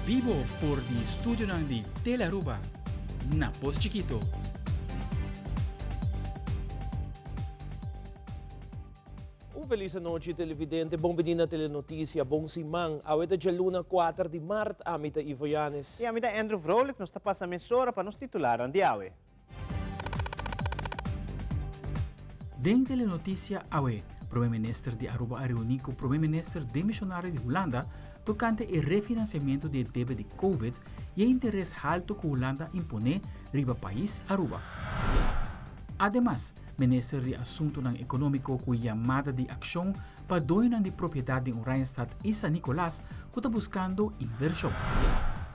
Bibo for di studionan di Telearuba na Pos Chikito. Un felis anochi televidente, bon bini na Telenoticia, bon siman. Awe ta djaluna kuater di mart, ami ta Ivo Yanes. I ami ta Andrew Vrolijk, nos ta pasa mesora pa nos titularnan di awe. Den Telenoticia awe, Prome Minister di Aruba a reuni cu Prome Minister demisionario di Hulanda tocante e refinanciamento di e debe di Covid y e interes halto cu Hulanda a impone riba pais Aruba. Ademas, Minister di Asuntonan Economico cu yamada di accion pa doñonan di propiedad den Oranjestad y San Nicolas cu ta buscando inversion.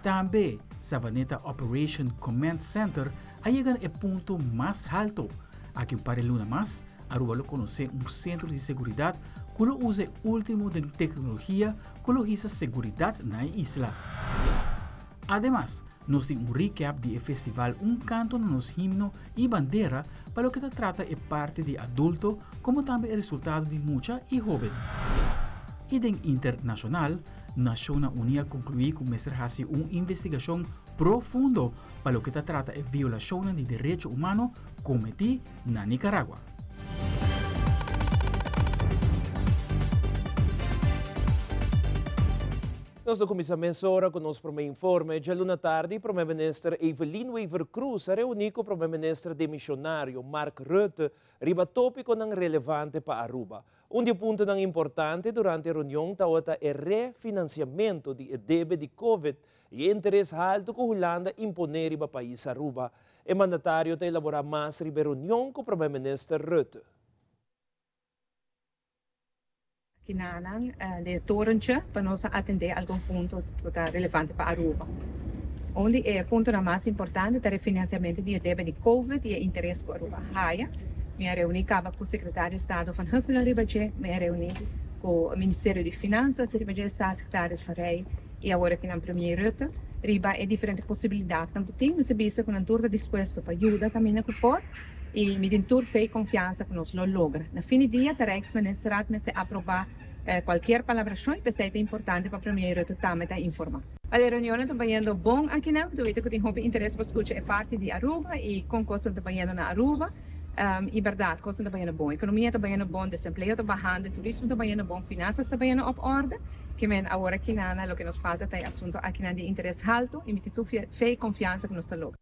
Tambe, Savaneta Operation Command Center a yega na e punto mas halto. Aki un par di luna mas, Aruba lo conoce un centro di seguridad cu lo usa e ultimo den tecnologia cu lo hisa seguridad na e isla. Ademas, nos tin un recap di e festival Un Canto na Nos Himno y Bandera pa loke ta trata e parti di adulto como tambe e resultado di mucha y hoben. Y den internacional, Nacionnan Uni a conclui cu mester haci un investigacion profundo pa loke ta trata e violacionnan di derecho humano cometi na Nicaragua. Nos ta kuminsá mesora ku nos promé informe. Djaluna tardi, Promé Minister Evelyn Wever-Croes a reuní ku Promé Minister demisionario Mark Rutte riba tópikonan relevante pa Aruba. Un di e puntonan importante durante e reunion tabata e refinansiamentu di e debe di Covid i e interes haltu ku Hulanda imponé riba pais Aruba. E mandatario ta elaborá mas riba e reunion ku Promé Minister Rutte. Kinanan den e torentje pa nos a atendé algun punto ku ta relevante pa Aruba. Un di e puntonan mas importante ta refinanciamento di e debe di Covid i e interes ku Aruba a haya. Mi a reuní kaba ku Sekretario di Estado Van Huffelen riba dje, mi a reuní ku Ministerio di Finansas riba dje, Staatssecretaris Van Rij i awor akinan Premier Rutte riba e diferente posibilidatnan ku tin. Mi sa bisa ku nan tur ta dispuesto pa yuda kaminda ku por. I mi tin tur fe i konfiansa ku nos lo logra. Na fin di dia ta Rijksministerraad mester aprobá kualkier palabrashon i p'esei ta importante pa Premier Rutte tambe ta informá. E reunionnan ta bayendo bon akinan. Mi ta weta ku tin hopi interes pa skucha e parti di Aruba i kon kosnan ta bayendo na Aruba. I bèrdat, kosnan ta bayendo bon. Ekonomia ta bayendo bon, desempleo ta bahando, turismo ta bayendo bon, finansas ta bayendo op orde. Ke men awor akinan loke nos falta ta e asuntu akinan di interes haltu i mi tin tur fe i konfiansa ku nos ta logra.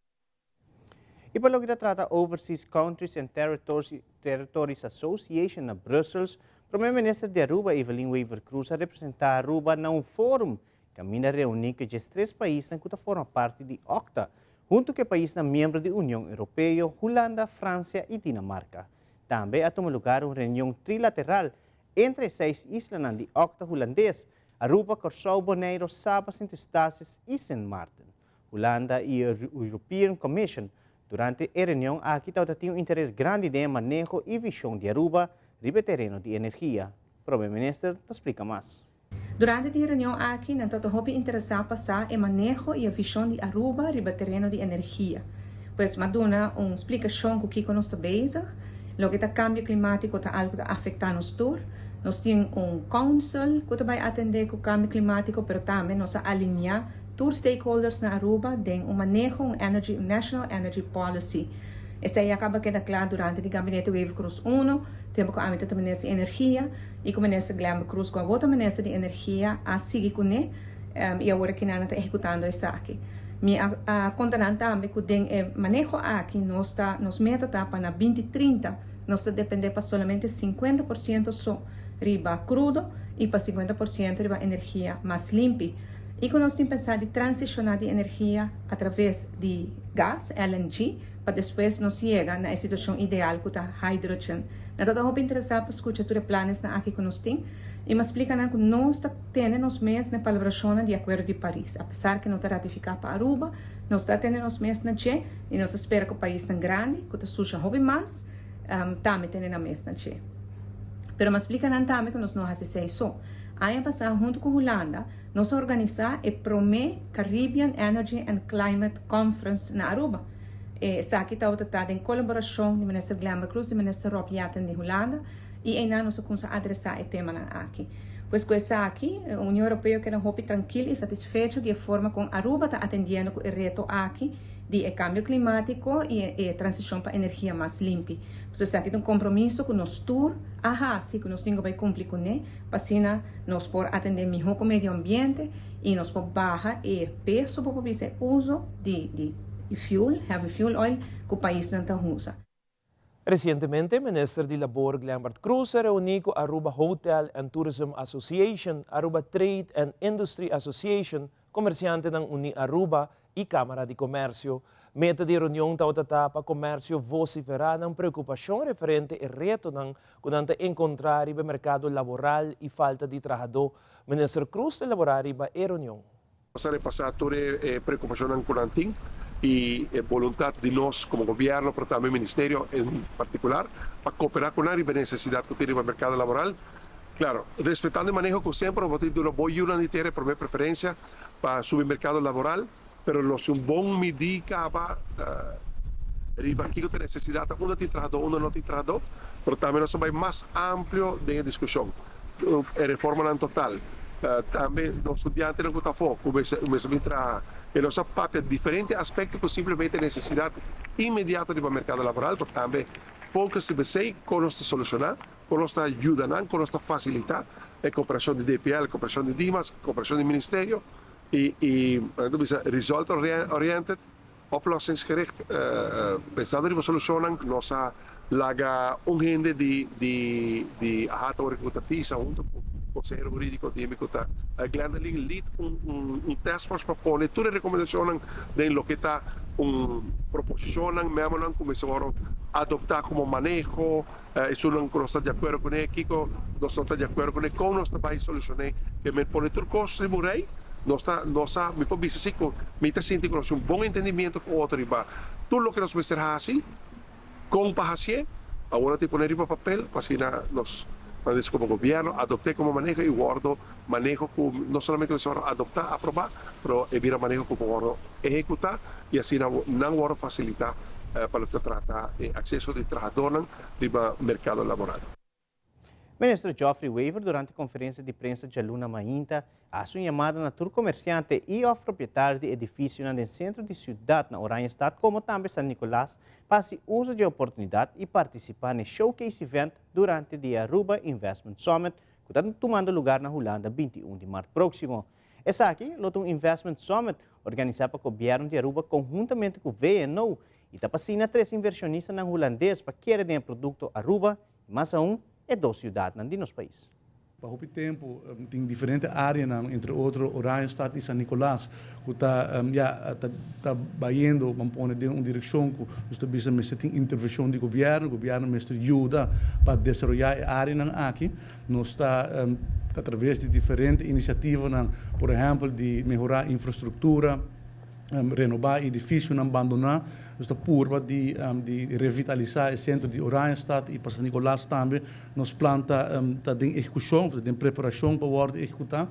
I pa loke ta trata Overseas Countries and Territories Association na Brussels, Prome Minister di Aruba Evelyn Wever-Croes a representa Aruba na un forum kaminda reuni ku e diestres paisnan ku ta forma parti di OCTA, huntu ku e paisnan miembro di Union Europeo, Hulanda, Fransia i Dinamarka. Tambe a tuma lugar un reunion trilateral entre e seis islanan di OCTA Hulandes, Aruba, Kòrsou, Boneiru, Saba, Sint Eustatius i Sint Maarten. Hulanda i e European Commission. Durante e reunion aki tabata tin un interes grandi den e maneho i vision di Aruba riba e tereno di energia. Prome Minister ta splika mas. Durante di e reunion aki nan tabata hopi interesá pa sa e maneho i e vision di Aruba riba tereno di energia. Pues m'a duna un splikashon ku kiko nos ta bezig. Loke ta kambio klimátiko ta algu ku ta afektá nos tur. Nos tin un council ku ta bai atendé ku kambio klimátiko pero tambe nos a alineá Tur stakeholders na Aruba den un maneho un energy un National Energy Policy. Esei a kaba keda kla durante di Gabinete Wever-Croes uno, tempu ku ami ta ta Minister di Energia i ku Minister Glenbert Croes ku awor ta Minister di Energia a sigui kuné i awor aki nan ta ehekutando esaki. Mi a a konta nan tambe ku den e maneho aki nos ta nos meta ta pa na 2030 nos ta depende pa solamente 50% so riba krudo i pa 50% riba energia mas limpi. I ku nos tin pensá di transishoná di energia atraves di gas, LNG, pa despues nos yega na e situashon ideal ku ta hydrogen. Nan ta ta hopi interesá pa skucha tur e planesnan aki ku nos tin i m'a splika nan ku nos ta tene nos mes na e palabrashonnan di Akuerdo di Paris. Apesar ku no ta ratifiká pa Aruba, nos ta tene nos mes na dje i nos ta spera ku paisnan grandi ku ta susha hopi mas tambe tene nan mes na dje. Pero m'a splika nan tambe ku nos no hasi esei so. Aña pasá huntu ku Hulanda nos a organisá e promé Caribbean Energy and Climate Conference na Aruba. Esaki tabata ta den kolaborashon di Minister Glenbert Croes di Minister Rob Jetten di Hulanda i einan nos a kumsa adresá e temanan aki. Pues cu esaki, Union Europeo a keda hopi trankil y satisfecho di e forma con Aruba ta atendiendo cu e reto aki di e cambio climatico y e transicion pa energia mas limpi. Pues esaki ta un compromiso cu nos tur a haci, cu nos tin cu bay cumpli cune, pa asina nos por atende miho cu medio ambiente y nos por baha e peso, bo por bisa e uso di fuel, heavy fuel oil, cu paisnan ta usa. Recientemente, Minister di Labor Glenbert Croes a reuni cu Aruba Hotel and Tourism Association, Aruba Trade and Industry Association, Comerciantenan Uni Aruba y Camara di Comercio. Meta di reunion tabata pa comercio vocifera nan preocupacion referente e retonan cu nan ta encontra riba mercado laboral y falta di trahador. Minister Croes a elabora riba e reunion. Nos a repasa tur e preocupacion cu nan tin y e voluntad di nos como gobierno, pero tambe ministerio en particular, pa coopera cu e necesidad cu tin den mercado laboral. Claro, respetando e maneho cu semper, bo tin un bon yunan di tin pa preferencia pa subi mercado laboral, pero nos un bon midi caba riba kico tin necesidad, unda tin trahador, unda no tin trahador, pero tambe nos bay mas amplio den discusion. E reforma en total. Tambe nos studiantenan cu ta afo, cuminsa traha. Y nos papia diferente aspecto cu simplemente necesidad inmediato di mercado laboral, pero tambe focus di con nos soluciona, con nos yuda, con nos facilita e cooperacion di DPL, cooperacion di DIMAS, cooperacion di ministerio y result oriented, oplossingsgericht, pensando riba solucion, nos a laga un hende di AHATA recrutatiza hunto cu consehero huridico di mi ta Glendeling lead un task force pa pone tur e recomendacion den loke ta un proposicion memo nan cuminsa adopta como maneho, esey cu nos ta di acuerdo cu ne, kico nos no ta di acuerdo cu ne, con nos ta bay soluciona, kiermen pone tur cos riba rij. Nos ta, nos a, mi por bisa cu mi ta sinti cu nos un bon entendimento cu otro riba tur loke nos mester haci, con pa haci, awor tin pone riba papel, pa asina nos como gobierno adopta como maneho y wordo maneho cu no solamente nos adopta, aproba, pero e bira maneho cu wordo ehecuta y asina nan wordo facilita pa loke ta trata acceso di trahador riba mercado laboral. Minister Geoffrey Wever, durante conferencia di prensa dialuna mainta, a haci un yamada na tur comerciante y of propietario di edificio den centro di ciudad na Oranjestad, como tambe San Nicolas, pa haci uso di e oportunidad y participa na showcase event durante e Aruba Investment Summit, cu ta tumando luga na Hulanda 21 di maart proximo. Esaki ta un Investment Summit organisa pa gobierno di Aruba conhuntamente cu VNO y ta pa trece inversionistanan hulandes pa kere den producto Aruba y mas aun e dos ciudadnan di nos pais. Pa hopi tempo tin diferente area, entre otro Oranjestad y San Nicolas, cu ta ja, ta bayendo, ban pone, den un direccion cu nos ta bisa mester tin intervencion di gobierno, gobierno mester yuda pa desaroya e area aki. Nos ta atraves di diferente iniciativa, por ehempel, di mehora infrastructura, renoba edificio abandona, nos ta purba di revitalisa e centro di Oranjestad y pa San Nicolas tambe, nos plan ta den ehecucion, den preparacion pa wordo ehecuta.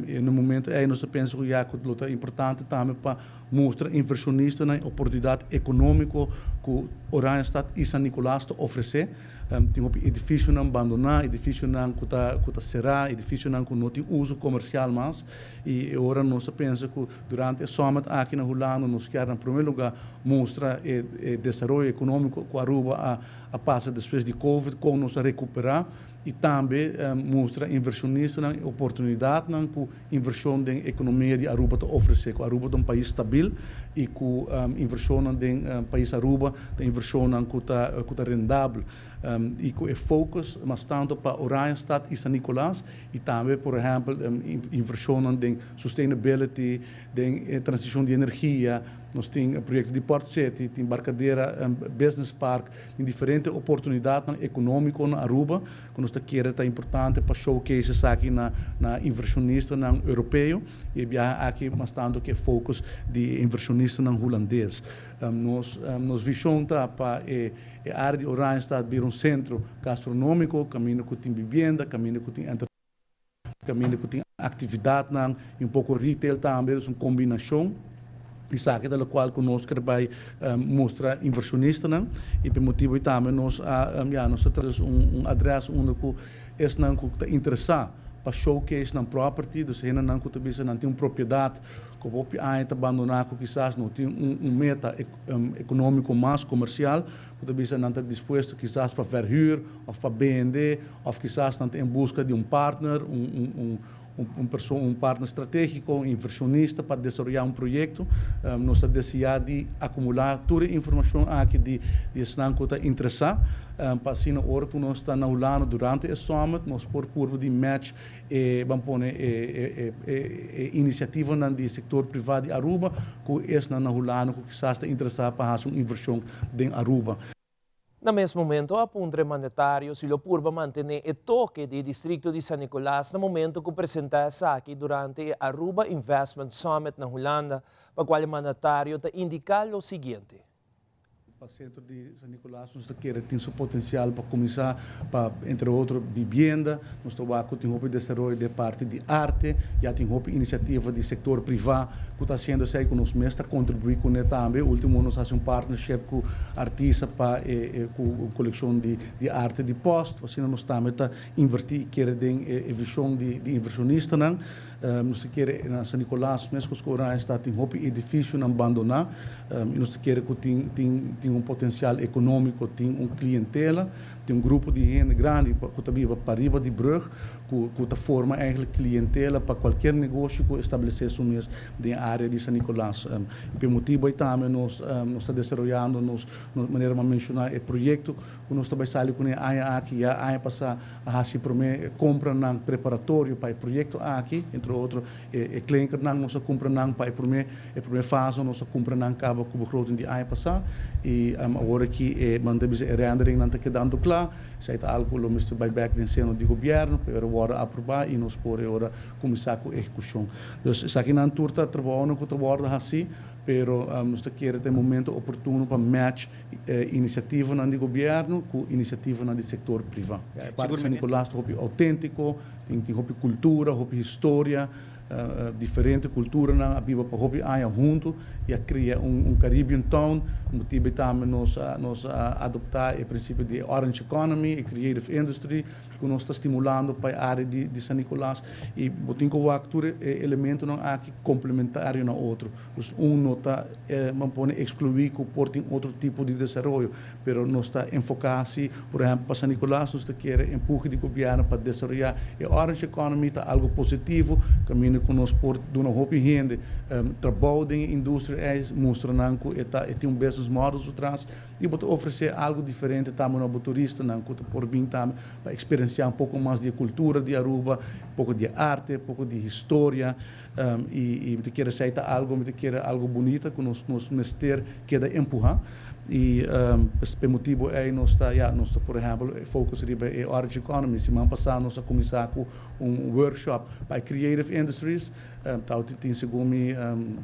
Y na momento ey nos ta pensa cu ya ta importante tambe pa mustra inversionistanan oportunidad economico cu Oranjestad y San Nicolas ta ofrece. Tin edificio abandona, edificio cu ta cera, edificio cu no tin uso comercial mas. Y awor nos ta pensa cu durante e summit aki na Hulanda nos kier na prome luga mustra e desaroyo economico cu Aruba a pasa despues di Covid, con nos a recupera y tambe mustra inversionistanan oportunidad cu inversion den economia di Aruba ta ofrece, cu Aruba ta un pais stabil y cu inversion den pais Aruba ta inversion cu ta rendabel y cu e focus mas tanto pa Oranjestad y San Nicolas y tambe, por ehempel, inversion den sustainability, den transicion di energia. Nos tin proyecto di Port City, tin Barcadera Business Park, tin diferente oportunidad economico na Aruba, cu nos kier ta importante pa showcase aki na inversionistanan europeo y biaha aki mas tanto cu focus di inversionistanan hulandes. Nos vision ta pa e area di Oranjestad bira un centro gastronomico, caminda cu tin vivienda, caminda cu tin caminda cu tin actividad y un poco retail tambe, un combinacion. Esaki ta loke cu nos kier bay mustra inversionistanan y pa motibo tambe nos ja, nos a trece un adres unda cu esnan cu ta interesa. pa showcase nan property, dus hendenan ku ta bisa nan tin un propiedat ku hopi aña ta bandoná ku kisas no tin un meta ekonómiko mas komersial, ku ta bisa nan ta dispuesto kisas pa verhuur òf pa bende òf kisas nan ta en buska di un partner, un un persona, un partner stratégiko, un invershonista pa desaroyá un proyekto. Nos ta deseá di akumulá tur e informashon aki di esnan ku ta interesá pa asina ora ku nos ta na Hulanda durante e summit nos por purba di match e, ban pone, e e inisiativanan di sektor privá di Aruba ku esnan na Hulanda ku kisas ta interesá pa hasi un invershon den Aruba. Na mes momento a puntra e mandatario si lo purba mantene e toke di e districto di San Nicolas na momento cu presenta esaki durante e Aruba Investment Summit na Hulanda, pa cual e mandatario ta indica lo siguiente. Pa centro di San Nicolas nos ta kere tin su potencial pa cuminsa pa entre otro bibienda, nos ta wak cu tin hopi desaroyo den parti di arte, ya tin hopi iniciativa di sector priva cu ta haciendo esey cu nos mes ta contribui cune tambe. Ultimo nos haci un partnership cu artista pa e cu un coleccion di di arte di post, asina nos tambe ta inverti y kere den e vision di di inversionistanan. Nos ta kere na San Nicolas mescos cu Oranjestad tin hopi edificionan bandona y nos ta kere cu tin tin tin un potencial economico, tin un clientela, tin un grupo di hende grandi cu ta biba pariba di brug cu cu ta forma eigenlijk clientela pa cualkier negoshi cu establece su mes den area di San Nicolas. Y p'e motibo ey tambe nos nos ta desaroyando nos manera mi a menciona e proyecto cu nos ta bay sali cune aña aki. Ya aña pasa a haci prome compranan preparatorio pa e proyecto aki, entre otro e klinkernan nos a cumpra nan pa e prome e prome fase nos a cumpra nan caba cu begroting di aña pasa y awor aki e nan ta bisa e renderingnan ta kedando cla. Esei ta algu ku lo mester bai bèk den seno di gobièrnu pa e ora wòrdu aprobá i nos por e ora kuminsá ku ehekushon. Dus esakinan tur ta trabounan ku ta wòrdu hasí, pero nos ta kere ta e momento oportuno pa match e inisiativanan di gobièrnu ku inisiativanan di sektor privá. E parti di San Nicolas ta hopi outéntiko, tin hopi kultura, hopi historia. Diferente culturanan a biba pa hopi aña hunto y a crea un Caribbean Town. Motibo tambe nos a nos a adopta e principio di e Orange Economy, e Creative Industry cu nos ta stimulando pa e area di di San Nicolas. Y bo tin cu wak tur e elementonan aki complementario na otro. Dus un no ta ban pone exclui cu por tin otro tipo di desaroyo, pero nos ta enfoca si, por ehempel pa San Nicolas nos ta kere empuhe di gobierno pa desaroya e Orange Economy ta algo positivo, caminda cu nos por duna hopi hende trabou den e industria ey, mustra nan cu e ta e tin un business model su tras y bo ta ofrece algo diferente tambe na bo turistanan cu ta por bin tambe pa experiencia un poco mas di e cultura di Aruba, poco di e arte, poco di historia. Y mi ta kere esey ta algo, mi ta kere algo bunita cu nos nos mester keda empuha. Y p'e motibo ey nos ta, ya, nos ta por ehempel focus riba e Orange Economy. Siman pasa nos a cuminsa cu un workshop pa e creative industries. Tawata tin segun mi,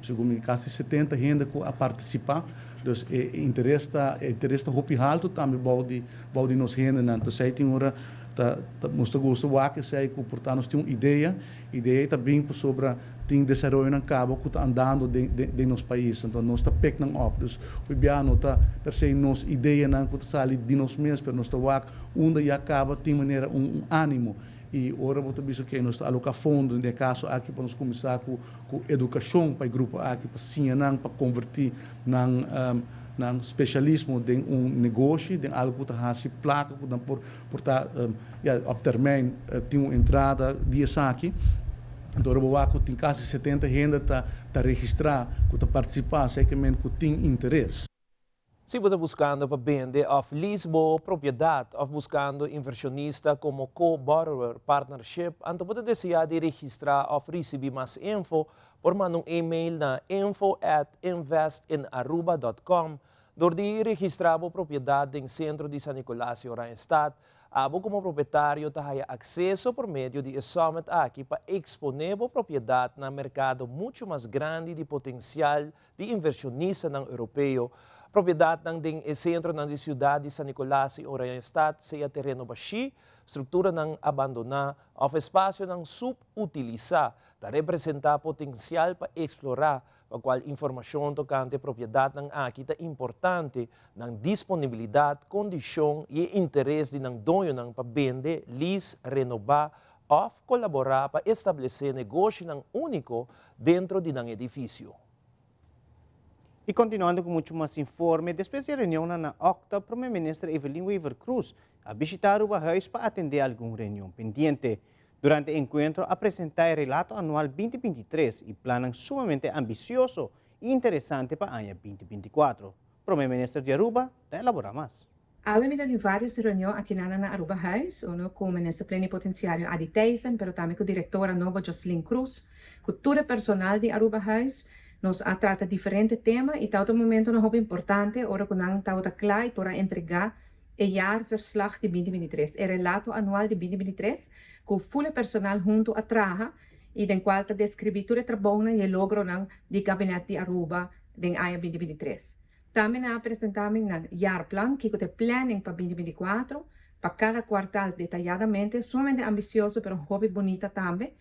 segun mi casi 70 hende cu a participa. Dus e interes ta, e interes ta hopi halto tambe bou di, bou di nos hendenan. P'esey tin ora ta, nos ta gusta wak esey cu por ta nos tin un idea. Idea ta bin pasobra tin desaroyonan kaba ku ta andando den den nos pais. Anto nos ta pek nan op. Dus hopi bia no ta per se nos ideanan ku ta sali di nos mes, pero nos ta wak unda ya kaba tin manera un un animo. I ora bo ta bisa oke nos ta aloka fondo den e kaso aki pa nos kuminsá ku ku edukashon pa e grupo aki pa siña nan pa konvertí nan nan spesialismo den un negoshi, den algu ku ta hasi plaka ku nan por Por ta, ya, op termijn tin un entrada di esaki. Anto ora bo wak ku tin kasi 70 hende ta ta registrá ku ta partisipá, sekermente ku tin interes. Si bo ta buskando pa bende òf lease bo propiedat òf buskando invershonista komo co-borrower, partnership, anto bo ta deseá di registrá òf risibí mas info, por manda un email na info at investinaruba dòt com. Dor di registrá bo propiedat den sentro di San Nicolas i Oranjestad, abo komo propietario ta haya akseso por medio di e summit aki pa eksponé bo propiedat na merkado muchu mas grandi di potensial di invershonistanan europeo. Propiedatnan den e sentronan di siudat di San Nicolas i Oranjestad, sea tereno bashí, strukturanan abandoná òf espasionan sup-utilisá, ta representá potensial pa eksplorá pa cual informacion tocante propiedadnan aki ta importante, nan disponibilidad, condicion y e interes di nan doñonan pa bende, lease, renoba òf kolaborá pa establesé negoshinan úniko dentro di nan edifisio. I kontinuando ku muchu mas informe, despues di e reunionnan na Okta, Prome Minister Evelyn Wever-Croes a bishita Aruba Huis pa atende algun reunion pendiente. Durante e enkuentro a presentá e relato anual 2023 i plannan sumamente ambisioso i interesante pa aña 2024. Prome Minister di Aruba ta elaborá mas. Awe mi tin varios reunion aki na Aruba Huis, uno ku minister plenipotensiario Adi Thijssen, pero tambe ku direktora nobo Jocelyn Cruz, ku tur e personal di Aruba Huis. Nos a trata diferente tema i ta un momento hopi importante, ora ku nan ta kla i por a entregá e jaarverslag di 2023, e relato anual di 2023, ku full personal huntu a traha i den kual ta deskribí tur e trabou i e logronan di gabinete di Aruba den aña 2023. Tambe a presentá nan jaarplan, ku ta planning pa 2024, pa kada kwartal detayadamente, sumamente ambisioso, pero hopi bunita tambe,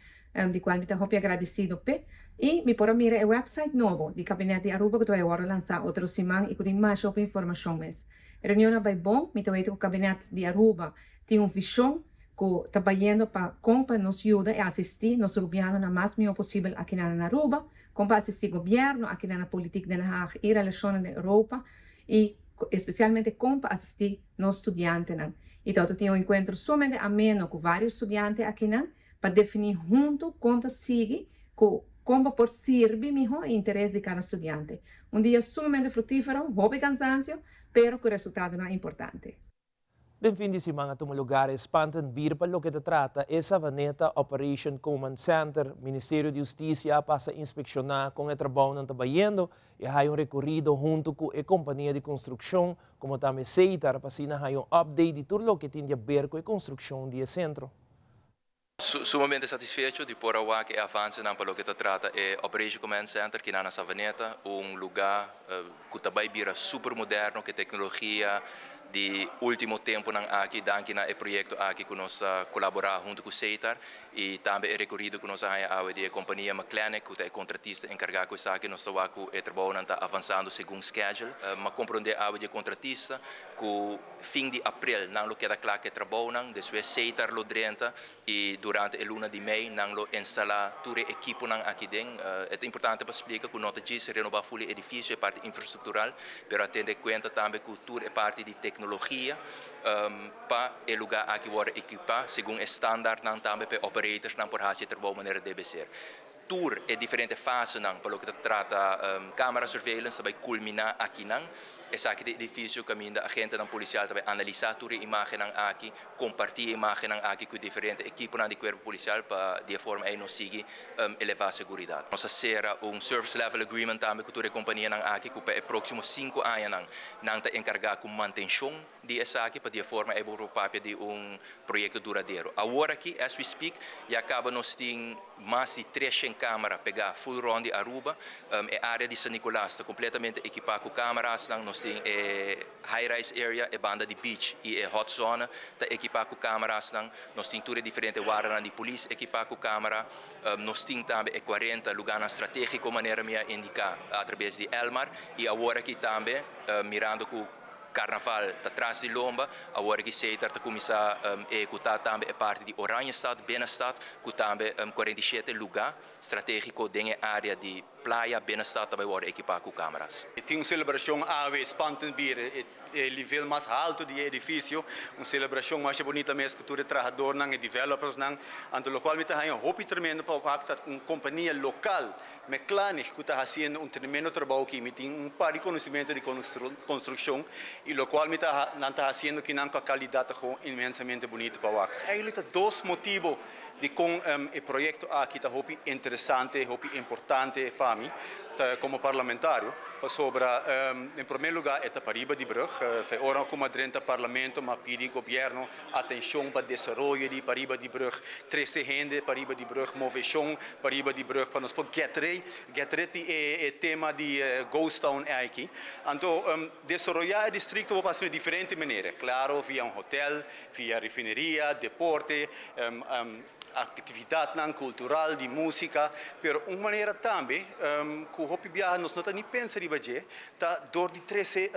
di kual mi ta hopi agradesido p'e. I mi por a mira e website nobo di Gabinete di Aruba ku ta bai lansa otro siman i ku tin mas informashon mes. Reunion a bai bon, mi ta ku Gabinete di Aruba tin un vishon ku ta bayendo pa kon pa nos yuda i asistí nos rubianonan mas mihó posibel aki na Aruba, kon pa asistí gobièrnu aki na politiek Den Haag i relashon na Europa i espesialmente kon pa asistí nos studiantenan. Anto, tin un enkuentro sumamente ameno ku vários studiante akinan pa definí huntu kon ta sigui ku kon por sirbi mihó interes di kada studiante. Un dia sumamente fruktífero, hopi kansansio, pero ku resultadonan importante. Den fin di siman a tuma lugá spantenbier pa loke ta trata e Savaneta Operation Command Center. Ministerio di Hustisia a pasa inspekshoná kon e trabounan ta bayendo i a un rekorido huntu ku e kompania di konstrukshon, komo tambe Setar, pa asina un update di tur loke tin di aber ku e konstrukshon di e sentro. Sumamente satisfecho di por e avansenan pa loke ta trata e Operation Command Center aki na Savaneta, un lugá ku ta bai bira super moderno, ku teknologia di último tempunan aki, danki na e proyekto aki ku nos a kolaborá huntu ku Setar i tambe e rekorido ku nos a haña di kompania McLennan, ku ta e kontratista enkargá ku esaki. Nos ta ku e trabou ta avansando segun schedule. M'a komprondé awe di kontratista ku fin di aprel nan lo keda kla ku e trabounan, despues Setar lo drenta i durante e luna di mei nan lo instalá tur e ekiponan aki den. Ta importante pa splika ku no ta djis renobá full edifisio, e parti infrastruktural, pero a tene kuenta tambe ku tur e parti di teknologia pa e lugá aki wòrdu ekipá segun e standardnan tambe pa operatorsnan por hasi e trabou manera debe ser. Tur e diferente fasenan pa loke ta trata camera surveillance ta bai kulminá akinan. Esaki ta e edifisio kaminda agentenan polisial ta bai analisá tur e imágennan aki, kompartí e imágennan aki ku diferente ekiponan di kuerpo polisial pa di e forma ei nos sigui elevá seguridat. Nos a sera un service level agreement tambe ku tur e kompanianan aki ku pa e próksimo 5 añanan nan ta enkargá ku mantenshon di esaki pa di e forma ei por papia di un proyekto duradero. Awor aki, as we speak, ya kaba nos tin mas di 300 kamera pegá full rònt di Aruba. E área di San Nicolas ta kompletamente ekipá ku kameranan. Nos tin e high-rise area, e banda di beach i e hot zone ta ekipá ku kameranan. Nos tin tur e diferente wardanan di polis ekipá ku kamera. Nos tin tambe e 40 lugánan stratégiko manera mi a indiká a traves di Elmar i awor aki tambe mirando ku Karnaval ta tras di lomba, awor aki Setar ta kuminsá ehekutá tambe e parti di Oranjestad, Binnenstad, ku tambe 47 lugá stratégiko den e área di Playa, Binnenstad tambe wòrdu ekipá ku kamera. Tin un selebrashon awe spantenbier, e nivel mas haltu di edifisio, un selebrashon mas bunita mes ku tur trahadónan i developersnan, anto lokual mi ta hopi tremendo pa un kompania lokal, McLaren, ku ta hasiendo un tremendo trabou ku mi tin un par di konosementu di konstrukshon i lokual mi ta nan ta hasiendo ku nan kalidat ta inmensamente bunita pa wak. Eigenlijk ta dos motibu di kon e proyekto aki ta hopi interesante, hopi importante pa mi komo parlamentario, pasobra na promé lugá e ta pariba di brùg, ora ku m'a drenta parlamento, m'a pidi gobièrnu atenshon pa desaroyo di pariba di brùg, trese hende pariba di brùg, moveshon pariba di brùg, pa nos por get rid di e tema di ghost town aki. Anto, desaroyá e distrikto por pasa di diferente manera, klaro, via un hotel, via refineria, deporte, aktividatnan kultural, di músika, pero un manera tambe, ku hopi biaha nos no ta ni pensa riba dje, ta dor di trese.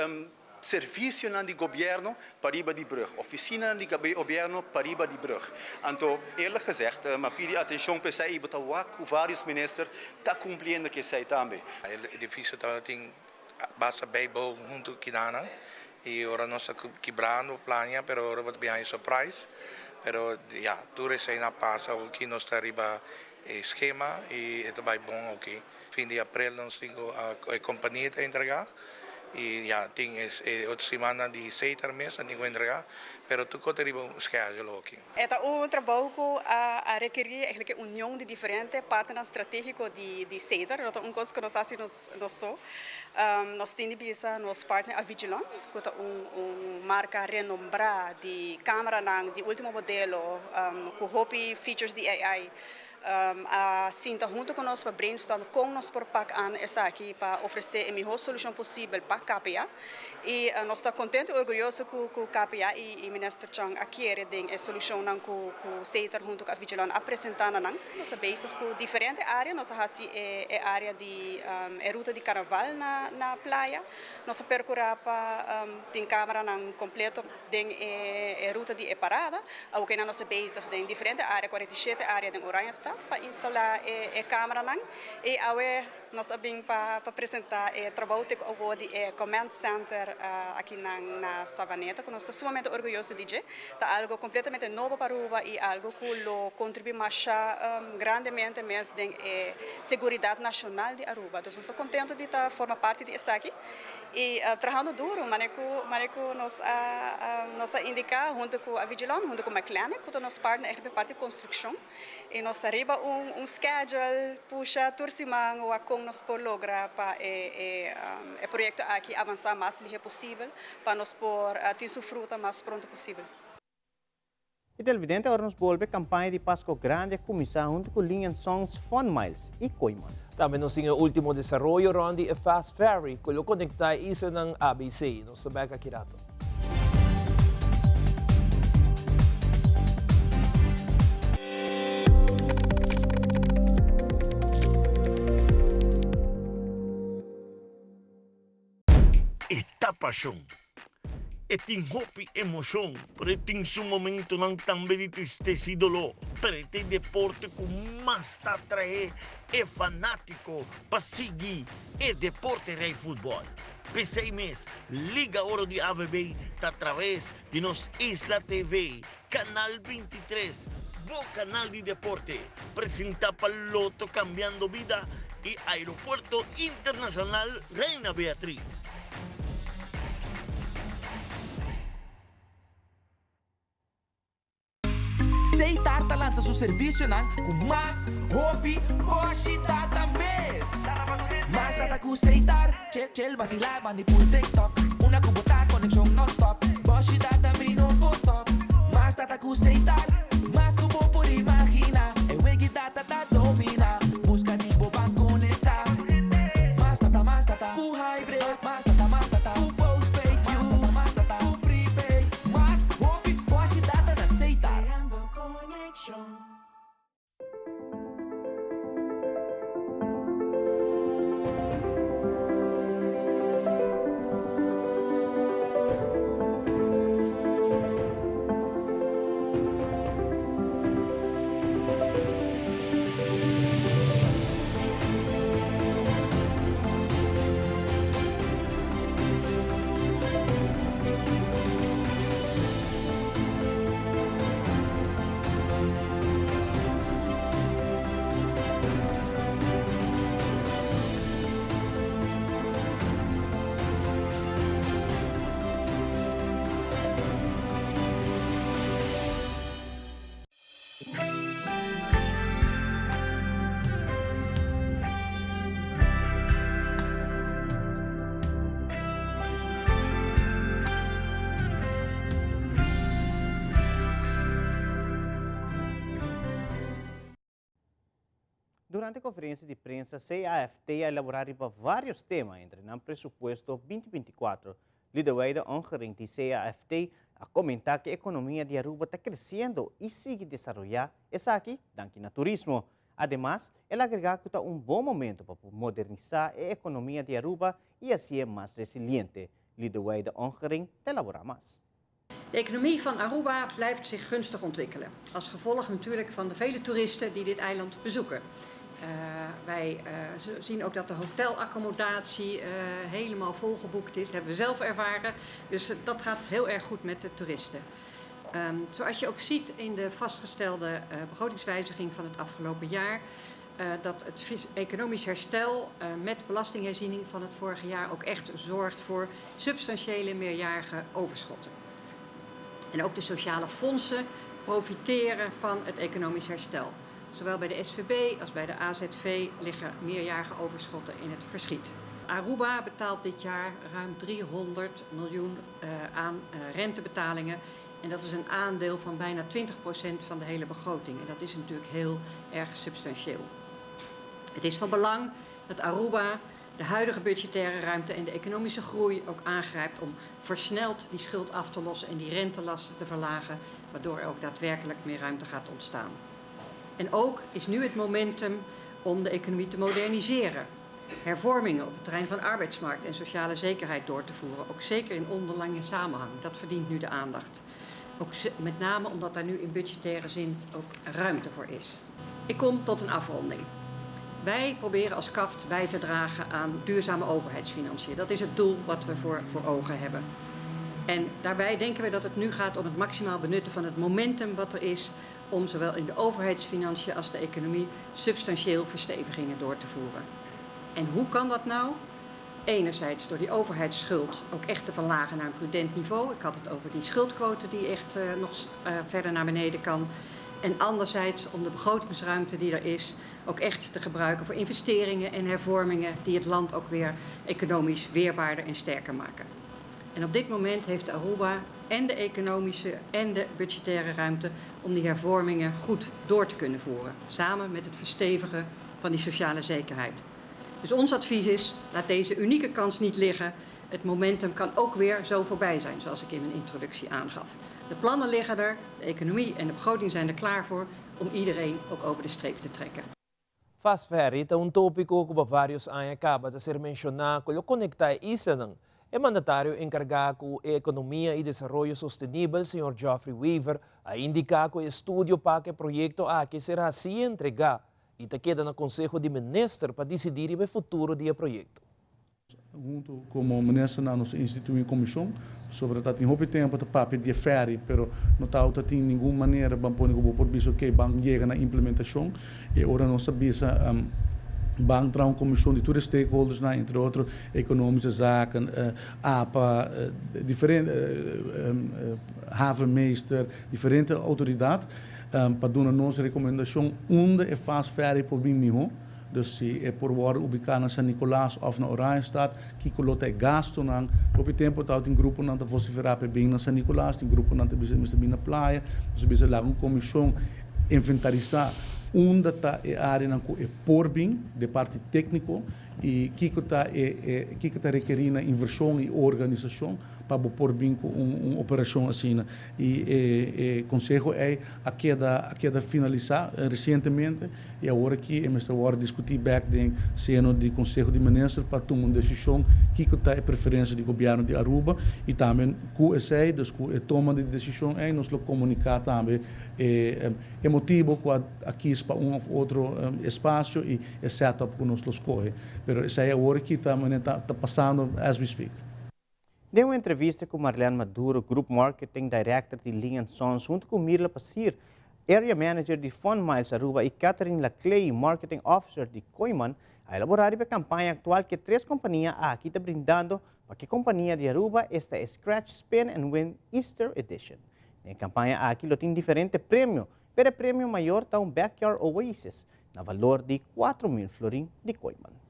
Servicionan di gobierno pariba di brug, oficinanan di gobierno pariba di brug. Anto, eerlijk gezegd, m'a pidi atencion pa esey y bo ta wak cu varios minister ta cumpliendo cu esey tambe. E edificio tabatin basta bijbouw hunto kidanan y ora nos ta kibrando plania pero ora bo ta bin haña surprise pero ya tur esey na pasa awoki nos ta riba e schema y e ta bay bon awoki. Fin di aprel nos tin cu e compania ta entrega y ya tin e otro simannan di Setar mes nan tin cu entrega pero tur cos ta riba un schedule awoki. E ta un trabou cu a rekeri eigenlijk e union di diferente partnernan strategico di Setar. No ta un cos cu nos haci nos so. Nos tin di bisa nos partner Avigilon cu ta un marca renombra di cameranan di ultimo modelo cu hopi features di AI. A sinta hunto cu nos pa brainstorm con nos por pak aan esaki pa ofrece e miho solucion posibel pa KPA. Y nos ta contento y orguyoso cu cu KPA y Minister Chong a kere den e solucionnan cu cu Setar hunto cu Avigilon a presenta na nan. Nos ta bezig cu diferente area, nos a haci e e area di e ruta di carnaval na na playa, nos a percura pa tin cameranan completo. Den e ruta di e parada, awokenan nos ta bezig den diferente area, 47 area den Oranjestad pa instala e cameranan y awe nos a bin pa presenta e trabou te cu awo di e Command Center aki nan na Savaneta cu nos ta sumamente orguyoso di dje. Ta algo completamente nobo pa Aruba y algo cu lo contribui masha grandemente mes den e seguridad nacional di Aruba. Dus nos ta contento di ta forma parti di esaki. Y trahando duro, manera cu manera cu nos a nos a indica hunto cu Avigilon, hunto cu McLennan cu ta nos partner echt pa e parti construccion y nos ta riba un un schedule pusha tur siman wak con nos por logra pa e e e proyecto aki avansa mas lihe posibel pa nos por tin su fruta mas pronto posibel. Y televidente ora nos bolbe campaña di Pasco Grandi a cuminsa hunto cu Lingen Songs Fun Miles y Kooiman. Tambe nos tin e ultimo desaroyo rond di e fast ferry cu lo conecta e islanan ABC. Nos ta bek aki rato. E ta pashon. E tin hopi emoshon, pero e tin su momentonan tambe di tristesa i doló. Pero e ta e deporte ku mas ta atraé e fanátiko pa sigui e deporte rei futbòl. P'esei mes, Liga Oro di AVB ta atraves di nos Isla TV, Kanal 23, bo kanal di deporte, presentá pa Lotto Cambiando Bida i Aeropuerto Internacional Reina Beatriz. Seitar ta lansa su servicionan cu mas hopi boshi data mes. Mas data cu Seitar, chill chill vacila bandi pul TikTok. Una cu bo ta conexion non-stop, boshi data mi no por stop. Mas data cu Seitar, mas cu bo por imagina. E wegi data ta domina, busca di bo ban conecta. Mas data, mas data cu hybrid, mas data, mas data cu postpaid, mas data, mas data cu prepaid. Mas hopi boshi data na Seitar. Creando conexion. Durante conferencia di prensa, CAFT a elabora riba varios tema, entre nan presupuesto 2024. Lidewijde Ongering di CAFT a comenta cu e economia di Aruba ta creciendo y sigui desaroya esaki danki na turismo. Ademas, el a agrega cu ta un bon momento pa por modernisa e economia di Aruba y haci'e mas resiliente. Lidewijde Ongering ta elabora mas. De economie van Aruba blijft zich gunstig ontwikkelen. Als gevolg natuurlijk van de vele toeristen die dit eiland bezoeken. Wij zien ook dat de hotelaccommodatie helemaal volgeboekt is. Dat hebben we zelf ervaren. Dus dat gaat heel erg goed met de toeristen. Zoals je ook ziet in de vastgestelde begrotingswijziging van het afgelopen jaar, dat het economisch herstel met belastingherziening van het vorige jaar ook echt zorgt voor substantiële meerjarige overschotten. En ook de sociale fondsen profiteren van het economisch herstel. Zowel bij de SVB als bij de AZV liggen meerjarige overschotten in het verschiet. Aruba betaalt dit jaar ruim 300 miljoen aan rentebetalingen. En dat is een aandeel van bijna 20% van de hele begroting. En dat is natuurlijk heel erg substantieel. Het is van belang dat Aruba de huidige budgettaire ruimte en de economische groei ook aangrijpt om versneld die schuld af te lossen en die rentelasten te verlagen, waardoor er ook daadwerkelijk meer ruimte gaat ontstaan. En ook is nu het momentum om de economie te moderniseren. Hervormingen op het terrein van arbeidsmarkt en sociale zekerheid door te voeren, ook zeker in onderlinge samenhang. Dat verdient nu de aandacht. Ook met name omdat daar nu in budgettaire zin ook ruimte voor is. Ik kom tot een afronding. Wij proberen als CAFT bij te dragen aan duurzame overheidsfinanciën. Dat is het doel wat we voor ogen hebben. En daarbij denken we dat het nu gaat om het maximaal benutten van het momentum wat er is om zowel in de overheidsfinanciën als de economie substantieel verstevigingen door te voeren. En hoe kan dat nou? Enerzijds door die overheidsschuld ook echt te verlagen naar een prudent niveau. Ik had het over die schuldquote die echt nog verder naar beneden kan. En anderzijds om de begrotingsruimte die er is ook echt te gebruiken voor investeringen en hervormingen die het land ook weer economisch weerbaarder en sterker maken. En op dit moment heeft Aruba en de economische en de budgettaire ruimte om die hervormingen goed door te kunnen voeren. Samen met het verstevigen van die sociale zekerheid. Dus ons advies is, laat deze unieke kans niet liggen. Het momentum kan ook weer zo voorbij zijn, zoals ik in mijn introductie aangaf. De plannen liggen er, de economie en de begroting zijn er klaar voor om iedereen ook over de streep te trekken. Fast Ferry ta un topico cu varios aña caba ta ser menciona cu lo conecta e islanan. E mandatario encarga cu economia y desaroyo sostenibel, señor Geoffrey Wever, a indica cu e estudio pa e proyecto aki será asina entrega y ta keda na Conseho di Minister pa dicidi e futuro di e proyecto. Hunto como minister nos a institui un comision sobre dat tin hopi tempo ta papia di ferry, pero no ta tin ningun manera ban pone como por bisa cu ban yega na implementacion y ora nos a bisa ban traha un comision di tur stakeholders na, entre otro economische zaken, APA, diferente havenmeester, diferente autoridad pa duna nos recomendacion unda e fast ferry por bin miho. Dus si e por wordo ubica na San Nicolas of na Oranjestad, kico lo ta e gasto nan. Hopi tempo ta tin grupo nan ta vocifera pa bin na San Nicolas, tin grupo nan ta bisa mester bin na Playa, dus bisa laga un comision inventarisa unda ta e area nan cu e por bin, di parti tecnico, y kico ta e kico ta requeri na inversion y organisacion pa por bin cu un operacion asina. Y e conseho ey a keda finalisa recientemente y awor aki mester wordo discuti back den seno di Conseho di Minister pa tuma un decision kico ta e preferencia di gobierno di Aruba. Y tambe cu esey, dus cu e toma di decision ey, nos lo comunica tambe e motibo cu a kies pa un of otro espacio y e setup cu nos lo scohe. Pero esey awor aki ta pasando as we speak. Den un entrevista cu Marlene Maduro, Group Marketing Director di Lee Sons, hunto cu Mirla Pasir, Area Manager di Fun Miles Aruba, y Catherine Laclay, Marketing Officer di Kooyman, a elabora e campaña actual cu e tres compania aki ta brindando pa e compania di Aruba, esta Scratch, Spin and Win Easter Edition. E campaña aki lo tin diferente premio, pero e premio mayor ta un Backyard Oasis, na valor di 4 mil florin di Kooyman.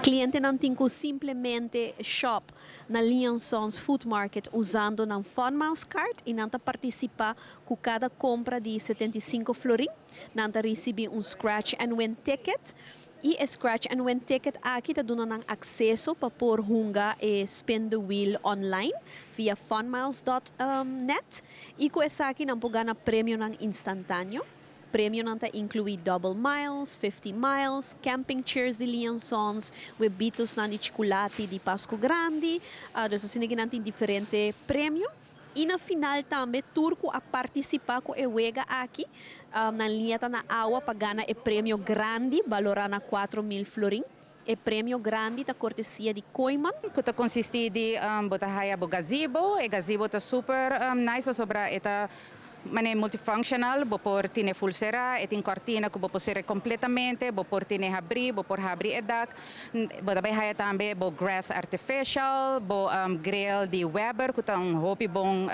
Clientenan tin cu simplemente shop na Lee Sons Food Market usando nan Fun Miles Card y nan ta participa cu cada compra di 75 florin. Nan ta ricibi un Scratch and Win ticket. Y e Scratch and Win ticket aki ta duna nan acceso pa por hunga e spin the wheel online via funmiles.net y cu esaki nan por gana premio nan instantaneo. Premionan ta inclui double miles, 50 miles, camping chairs di Lee Sons, webitosnan di chuculati di Pasco Grandi, dus asina cu nan tin diferente premio. Y na final tambe tur cu a participa cu e wega aki, nan liña ta na awa pa gana e premio grandi, balora na 4000 florin. E premio grandi ta cortesia di Kooyman. Cu ta consisti di bo ta haya bo gazebo, e gazebo ta super nice pasobra e ta mane multifunctional, bo por tine full cera, e tin cortina cu bo por cera completamente, bo por tine habri, bo por habri e dak, bo ta bay haya tambe bo grass artificial, bo grill di Weber cu ta un hopi bon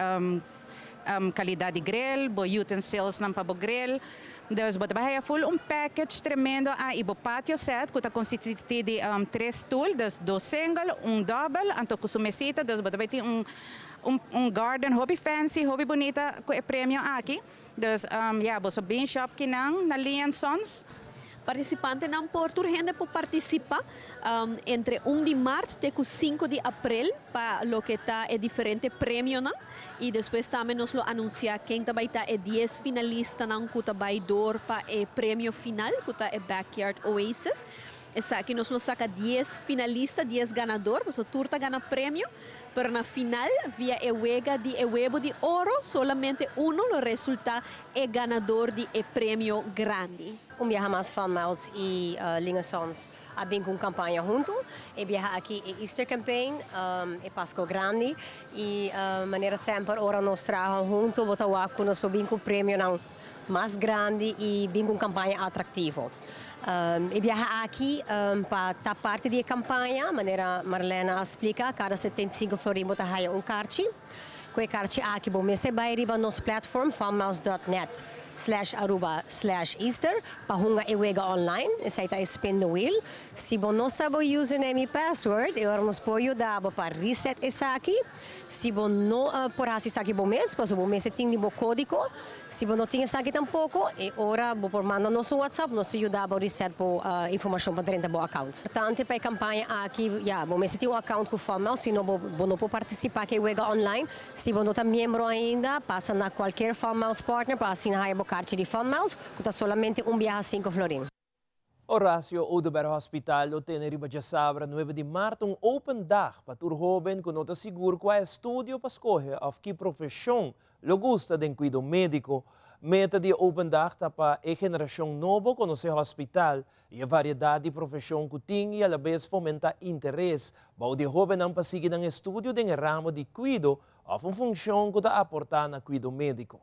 calidad di grill, bo utensils nan pa bo grill. Dus bo ta bay haya full un package tremendo a y bo patio set cu ta consisti di tres stoel, dus dos single, un double, anto cu su mesita, dus bo ta bay tin un un garden hopi fancy, hopi bunita cu e premio aki. Dus ya, boso bin shop kinan na Lee and Sons. Participantenan por tur hende por participa entre 1 di maart te cu 5 di april pa loke ta e diferente premionan y despues tambe nos lo anuncia ken ta bay ta e 10 finalistanan cu ta bay door pa e premio final cu ta e Backyard Oasis. Esaki nos lo saca 10 finalista, 10 ganador, pasobra tur ta gana premio, pero na final via e wega di e webo di oro solamente uno lo resulta e ganador di e premio grandi. Un biaha mas Fun Miles y Ling Sons a bin cu un campaña hunto. E biaha aki e Easter Campaign, e Pasco Grandi. Y manera semper ora nos traha hunto bo ta wak cu nos por bin cu premionan mas grandi y bin cu un campaña atractivo. E biaha aki pa ta parti di e campaña, manera Marlena a splica, cada 75 florin bo ta haya un carchi. Cu e carchi aki bo mester bay riba nos platform funmiles.net/aruba/easter pa hunga e wega online. Esey ta e spin the wheel. Si bo no sa bo username y password, e ora nos por yuda bo pa reset esaki. Si bo no por haci esaki bo mes, pasobra bo mester tin di bo codigo. Si bo no tin esaki tampoco, e ora bo por manda nos un WhatsApp, nos ta yuda bo reset bo informacion pa drenta bo account. Importante pa e campaña aki, ya, bo mester tin un account cu Funmiles, si no bo bo no por participa cu e wega online. Si bo no ta miembro ainda, pasa na cualkier Funmiles partner pa asina haya bo carchi di Funmiles, cu ta solamente un biaha 5 florin. Horacio Oduber Hospital lo tene riba djasabra 9 di maart un open dag pa tur hoben cu no ta sigur cua estudio pa scoge of ki profesion lo gusta den cuido medico. Meta di e open dag ta pa e generacion nobo conoce hospital y e variedad di profesion cu tin y alabes fomenta interes bou di e hobennan pa sigui nan estudio den e ramo di cuido of un funcion cu ta aporta na cuido medico.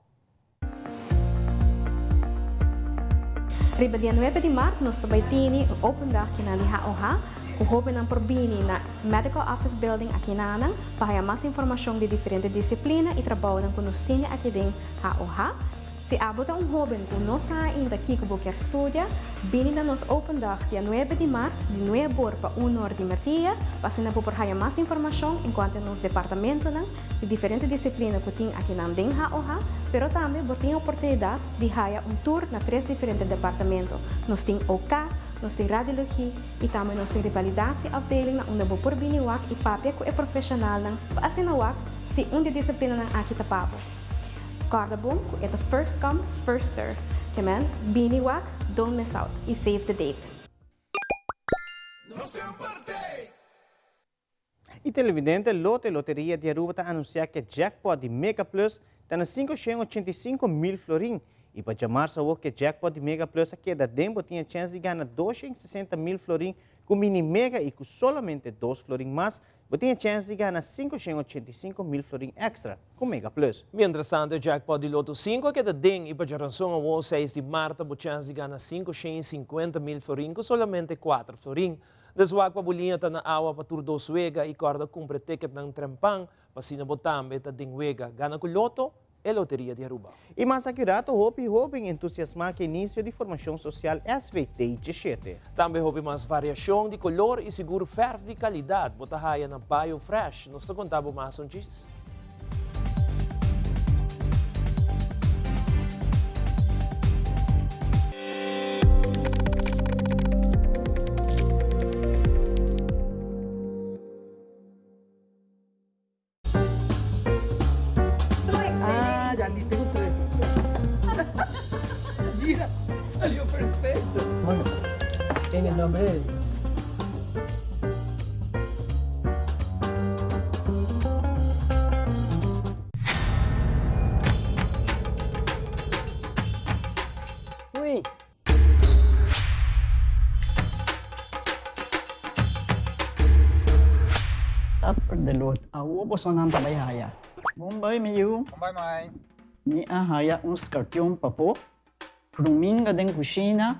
Riba dia 9 di maart nos ta bay tini un open dag kinan di HOH cu hobennan por bini na Medical Office Building aki na nan pa haya mas informacion di diferente disciplina y trabounan cu nos tini aki den HOH. Si abo ta un hoben cu no sa ainda kico bo kier studia, bini na nos open dag dia 9 di maart di 9 or pa 1 or di merdia pa asina bo por haya mas informacion encuanto nos departamentonan di diferente disciplina cu tin akinan den HOH, pero tambe bo tin e oportunidad di haya un tour na tres diferente departamento. Nos tin OK, nos tin Radiologie y tambe nos tin Revalidatieafdeling na unda bo por bini wak y papia cu e profesionalnan pa asina wak si un di e disciplinanan aki ta pa bo. Corda bon cu e ta first come, first serve. Ke men, bini wak, don't miss out y save the date. Y televidente, Loto y Loteria di Aruba ta anuncia cu e jackpot di Mega Plus ta na 585 mil florin. Y pa djamarzo awor cu e jackpot di Mega Plus a keda den, bo tin e chance di gana 260 mil florin cu Mini Mega y cu solamente 2 florin mas, bo tin e chance di gana 585 mil florin extra cu Mega Plus. Mientras tanto, e jackpot di Lotto 5 a keda den y pa djaranson awor 6 di maart bo chance di gana 550 mil florin cu solamente 4 florin. Dus wak pa bo liña ta na awa pa tur dos wega y corda cumpra ticketnan trempan pa asina bo tambe ta den wega. Gana cu Lotto, e loteria di Aruba. Y mas aki rato hopi hoben entusiasma cu inicio di formacion social SVT 17. Tambe hopi mas variacion di color y sigur verf di calidad bo ta haya na Bio Fresh. Nos ta conta bo mas un djis. Ah, ya a ti te gustó esto. Mira. Perfecto. Bueno, en el nombre de Dios. Uy. Suffer the Lord. Awo bosonan ta bai haya. Bon bai mi yu. Bon bai mai. Mi a haya un skarpion pafó. Ruminga den kushina.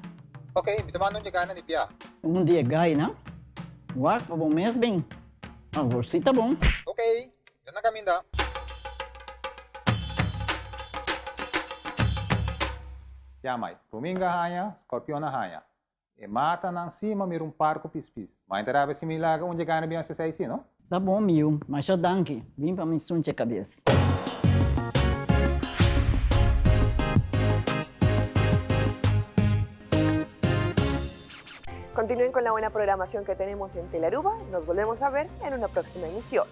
Ok, mi ta manda un yegá na di bia. Un di e gainan. Wak pa bo mes bin. Awor si ta bon. Ok, mi ta na kaminda. Ya mai, ruminga haña, skorpion a haña. E matanan si ma mira un par ku pispis. Mai ta rabia si mi laga un yegá na bia sesei si, no? Ta bon mi yu, masha danki. Bin pa mi sunche kabes. Continúen con la buena programación que tenemos en Telaruba. Nos volvemos a ver en una próxima emisión.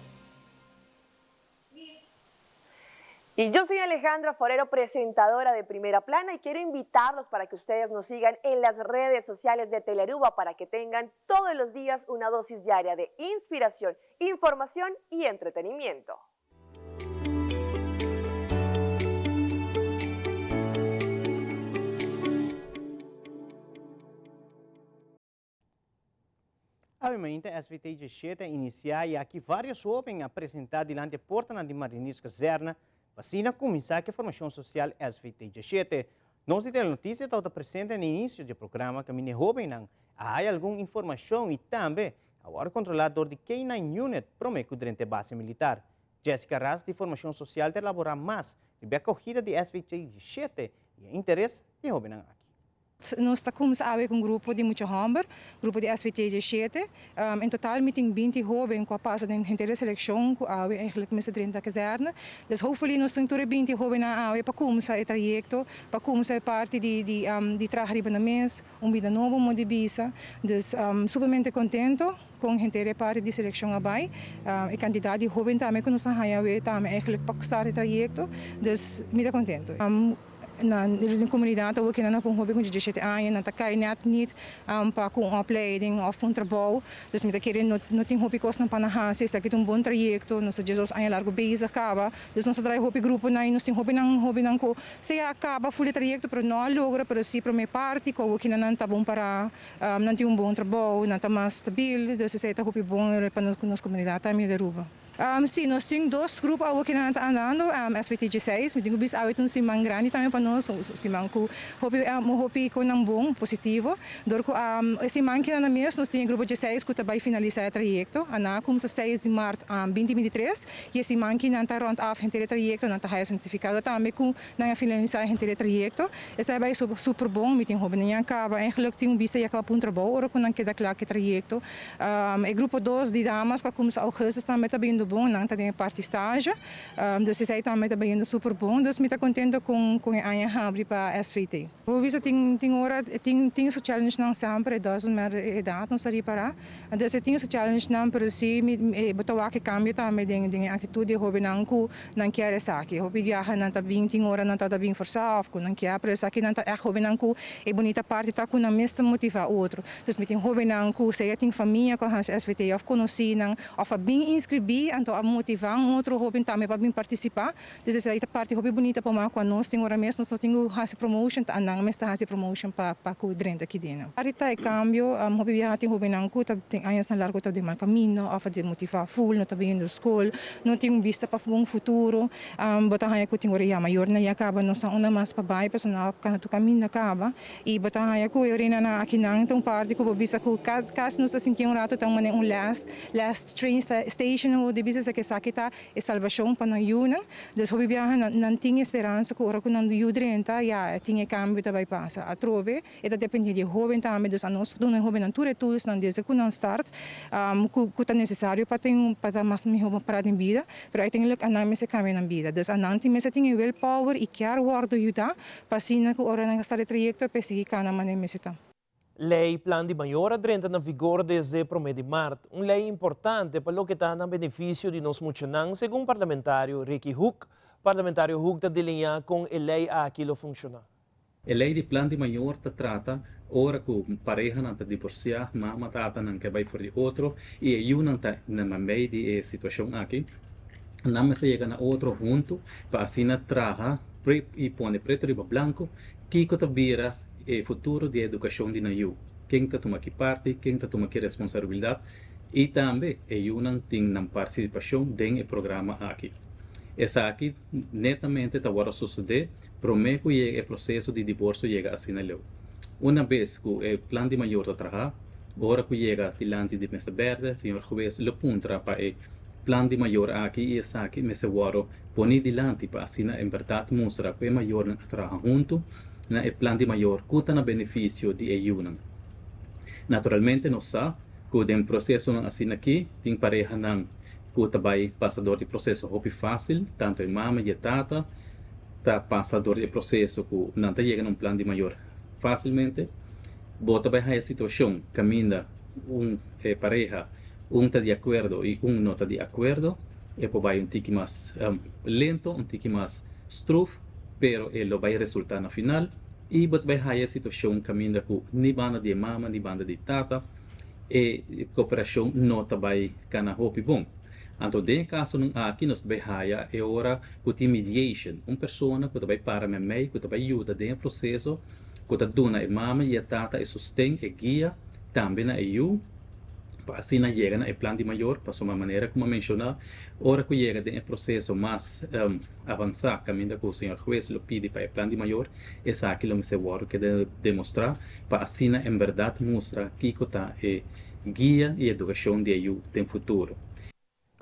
Y yo soy Alejandra Forero, presentadora de Primera Plana, y quiero invitarlos para que ustedes nos sigan en las redes sociales de Telearuba para que tengan todos los días una dosis diaria de inspiración, información y entretenimiento. Awe SVT 17 a inisiá i aki vários hóben a presentá dilanti e portanan di Marinierskazerne pa asina kuminsá ku e formashon sosial SVT 17. Nos di Telenotisia tabata presente na inisio di e programa kaminda e hóbennan a haya algun informashon i tambe a wòrdu kontrolá dor di K-9 Unit promé ku drenta e base militar. Jessica Ras di Formashon Sosial ta elaborá mas riba e akogida di SVT 17 i e interes di e hóbennan aki. Nos ta kumsa awe ku un grupo di mucha hòmber, grupo di SVT diesshete. En total mi tin binti hóben ku a pasa den henter e selekshon ku awe eigentlik mester drenta kazèrne. Dus hopefully nos tin tur e binti hóbennan awe pa kumsa e trayekto, pa kumsa e parti di di di traha riba nan mes, un bida nobo mo di bisa. Dus sumamente kontento kon henter e parti di selekshon a bai. E kantidat di hóben tambe ku nos a haña awe tambe eigentlik pa start e trayekto. Dus mi ta kontento. Na den komunidat awor kinan nan por un hopi ku diesshete aña nan ta kai nèt nit pa ku un opleiding òf ku un trabou. Dus mi ta kere no no tin hopi kosnan pa nan hasi. Esaki ta un bon trayekto. Nos ta diesdos aña largu bezig kaba. Dus nos ta trae hopi gruponan i nos tin hopinan hopinan ku sea a kaba ful e trayekto pero no a logra pero si promé parti ku awor kinan nan ta bon pará nan tin un bon trabou nan ta mas stabil. Dus esei ta hopi bon pa nos komunidat tambe di Aruba. Sí, nos tin dos grupo awor ku nan ta andando, SVT dieseis. Mi tin ku bisa awe ta un siman grandi tambe pa nos, un siman ku hopi hopi konan bon, positivo. Dor ku e siman kinan mes nos tin e grupo dieseis ku ta bai finalisá e trayekto. Nan a kumsa seis di mart binti bintitres i e siman ki nan ta rònt af henter e trayekto, nan ta haya sertifikado tambe ku nan a finalisá henter e trayekto. Esei a bai super bon. Mi tin hóbennan ya kaba, eigenlijk tin un bista ya kaba pa un trabou ora ku nan keda kla ku e trayekto. E grupo dos di damas ku a kumsa augustus tambe ta bayendo bon, nan ta den e parti stage, dus esei tambe ta bayendo super bon, dus mi ta kontento kon kon e aña habri pa SVT. Bo bisa tin tin ora tin tin su challengenan semper, it doesn't matter e edat nos ta ripará, dus e tin su challengenan pero si mi bo ta wak e kambio tambe den den e aktitut di e hobennan ku nan kier esaki. Hopi biaha nan ta bin tin ora nan ta bin forsá òf ku nan kier pero esakinan ta ègt hobennan ku e bunita parti ta ku nan mes ta motivá otro. Dus mi tin hóbennan ku sea tin famia ku a hasi SVT òf konosínan òf a bin inskribí anto a motivá un otro hóben tambe pa bin partisipá. Dus esei ta parti hopi bunita pa mas ku anos tin ora mes nos no tin ku hasi promotion ta anan mes ta hasi promotion pa pa ku drenta kidina. Parti ta e kambio, hopi biaha tin hóbennan ku ta tin añasnan largu ta den mal kamino òf a demotivá ful, no ta biniendo skol, no tin un bista pa un futuro. Bo ta haña ku tin ora ya mayornan ya kaba no sa unda mas pa bai pasobra nan a kana tur kaminda kaba. I bo ta haña ku e orinanan akinan ta un parti ku bo bisa ku kasi nos ta sinti un rato ta un manera un last last train station bo di bisa esaki esaki ta e salbashon pa nan yunan. Dus hopi biaha nan nan tin e speransa ku ora ku nan yu drenta ya tin e kambio ta bai pasa. Atrobe e ta depende di e hoben tambe dus anos duna e hobennan tur e toolsnan desde ku nan start ku ku ta nesesario pa tin pa ta mas miho para den bida pero uiteindelijk anan mester kambia nan bida. Dus anan tin mester tin e willpower i kier wòrdu yuda Pa asina ku ora nan a start e trayekto e pe sigui kana manera mester ta. Lei Plan di Mayor a drenta na vigor desde promé di mart, un lei importante pa loke ta na benefisio di nos muchanan, segun parlamentario Ricky Hoek. Parlamentario Hoek ta deliñá kon e lei aki lo funshoná. E lei di plan di mayor ta trata ora ku parehanan ta divorsiá, mama, tatanan ke bai for di otro i e yunan ta na mei di e situashon aki. Nan mester yega na otro huntu pa asina traha i pone pretu riba blanku kiko ta bira e futuro di e edukashon di nan yu, ken ta tuma ki parti, ken ta tuma ki responsabilidat i tambe e yunan tin nan partisipashon den e programa aki. Esaki netamente ta wòrdu sosodé promé ku yega e proseso di diborsio yega asina leu. Una bes ku e plan di mayor ta traha, ora ku yega dilanti di mesa bèrdè, señor hues lo puntra pa e plan di mayor aki i esaki mester wòrdu poni dilanti pa asina en bèrdat mustra ku e mayornan a traha huntu na e plan di mayor ku ta na benefisio di e yunan. Naturalmente nos sa ku den prosesonan asina aki tin parehanan ku ta bai pasa dor di proseso hopi fásil, tantu e mama i e tata ta pasa dor di e proseso ku nan ta yega na un plan di mayor fásilmente. Bo ta bai haña situashon kaminda un e pareha un ta di akuerdo i un no ta di akuerdo, e por bai un tiki mas lento, un tiki mas struf, pero e lo bai resultá na final i bo ta bai haña e situashon kaminda ku ni banda di e mama ni banda di tata e koperashon no ta bai kana hopi bon. Anto den e kasonan aki nos ta bai haya e ora ku tin mediation, un persona ku ta bai para meimei, ku ta bai yuda den e proseso, ku ta duna e mama i e tata e sosten, e guia, tambe na e yu, pa asina yega na e plan di mayor, pasobra manera ku mi a menshoná, ora ku yega den e proseso mas avansá kaminda ku señor hues lo pidi pa e plan di mayor, esaki lo mester wòrdu keda demostrá pa asina en bèrdat mustra kiko ta e guia i edukashon di e yu den futuro.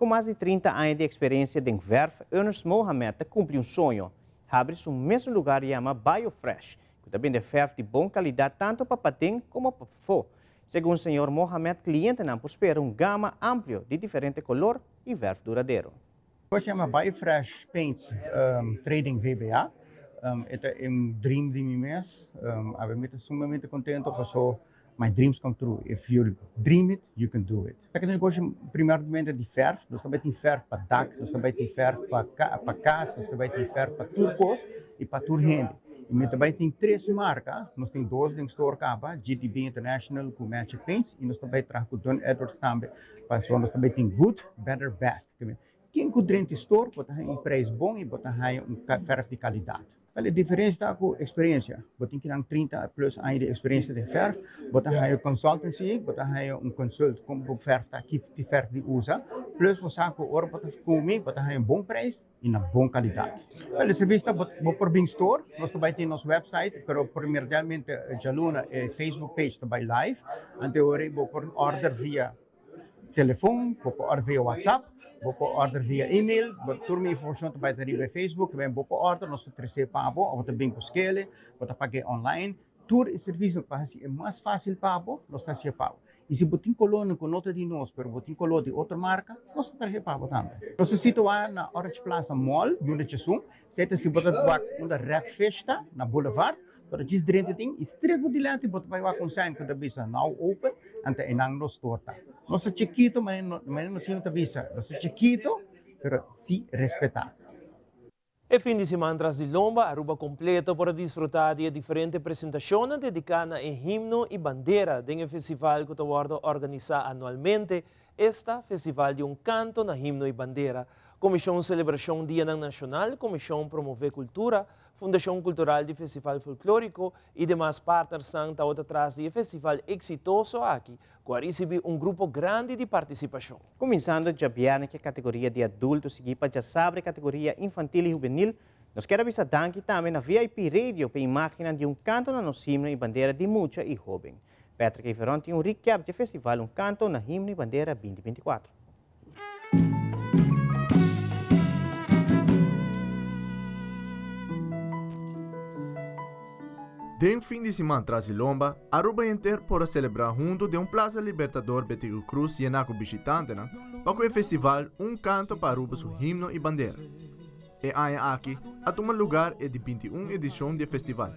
Ku mas di 30 aña di eksperensia den vèrf, Ernest Mohamed ta kumpli un soño, habri su mesun lugar yama Biofresh, ku ta bende vèrf di bon kalidat tantu pa paden komo pa pafó. Segun señor Mohamed, klientenan por spera un gama amplio di diferente kolor i vèrf duradero. Kos yama Biofresh Paints Trading VBA. E ta un dream di mi mes. Awe mi ta sumamente contento paso my dreams come true. If you dream it, you can do it. Esaki ta negoshi primeramente di verf. Nos ta bai tin verf pa dak, nos ta bai tin verf pa pa cas, nos ta bai tin verf pa tur kos y pa tur hende. Y mi ta bai tin tres marca, nos tin dos den store caba, GTB International cu Magic Paints y nos ta bai traha cu Dunn Edwards tambe. Pasobra nos ta bai tin good, better, best. Ken ku drenta e store bo ta haña un prijs bon i bo ta haña un verf di kalidat. Wel e diferensia ta ku eksperensia. Bo tin kinan 30 plus aña di eksperensia den verf, bo ta haña consultancy, bo ta haña un consult kon bo verf ta, ki verf di usa, plus bo sa ku ora bo ta kumi bo ta haña un bon prijs i na bon kalidat. Wel e servisio ta bo por bin store, nos ta bai tin nos website, pero primordialmente djaluna e Facebook page ta bai live, anto ora bo por order via Telefon, bo por order via WhatsApp, bo por order via email, bo tur mi informacion ta bai ta riba e Facebook, ben bo por order, nos ta trece pa bo, of bo ta bin cu skele, bo ta pag'e online, tur e servicio pa haci e mas facil pa bo, nos ta haci'e pa bo. Y si bo tin colornan cu no ta di nos, pero bo tin color di otro marca, nos ta trahe pa bo tambe. Nos ta situa na Orange Plaza Mall, Yunda Chesun, esey ta si bo ta wak unda Red Fish ta, na Boulevard, Pero djis drenta tin y stret bo dilanti bo ta bay wak un sign cu ta bisa now open, anta eynan nos store ta. Nos ta chikito manera nos siempre ta bisa, nos ta chikito pero si respeta. E fin di siman tras di lomba, Aruba completo por a disfruta di e diferente presentacionnan dedica na e himno y bandera den e festival cu ta wordo organisa anualmente, esta Festival di un Canto na Himno y Bandera. Comision Celebracion Dianan Nacional, Comision Promove Cultura, Fundashon Kultural di Festival Folklóriko i demas partnersnan tabata tras di e festival eksitoso aki ku a risibí un grupo grandi di partisipashon. Kuminsando djabièrnè ku e kategoria di adulto siguí pa djasabra e kategoria infantil i hubenil, nos kier a bisa danki tambe na VIP Radio pa e imágennan di un kanto na nos himno i bandera di mucha i hóben. Patrick Everon tin un recap dje festival Un Kanto na Himno i Bandera binti 24. Den fin di siman tras di lomba, Aruba henter por a selebrá huntu den un Plaza Libertador Betico Croes yená ku bishitantenan pa ku e festival Un Kanto pa Aruba su Himno i Bandera. E aña aki a tuma lugar e di 21 edishon di e festival.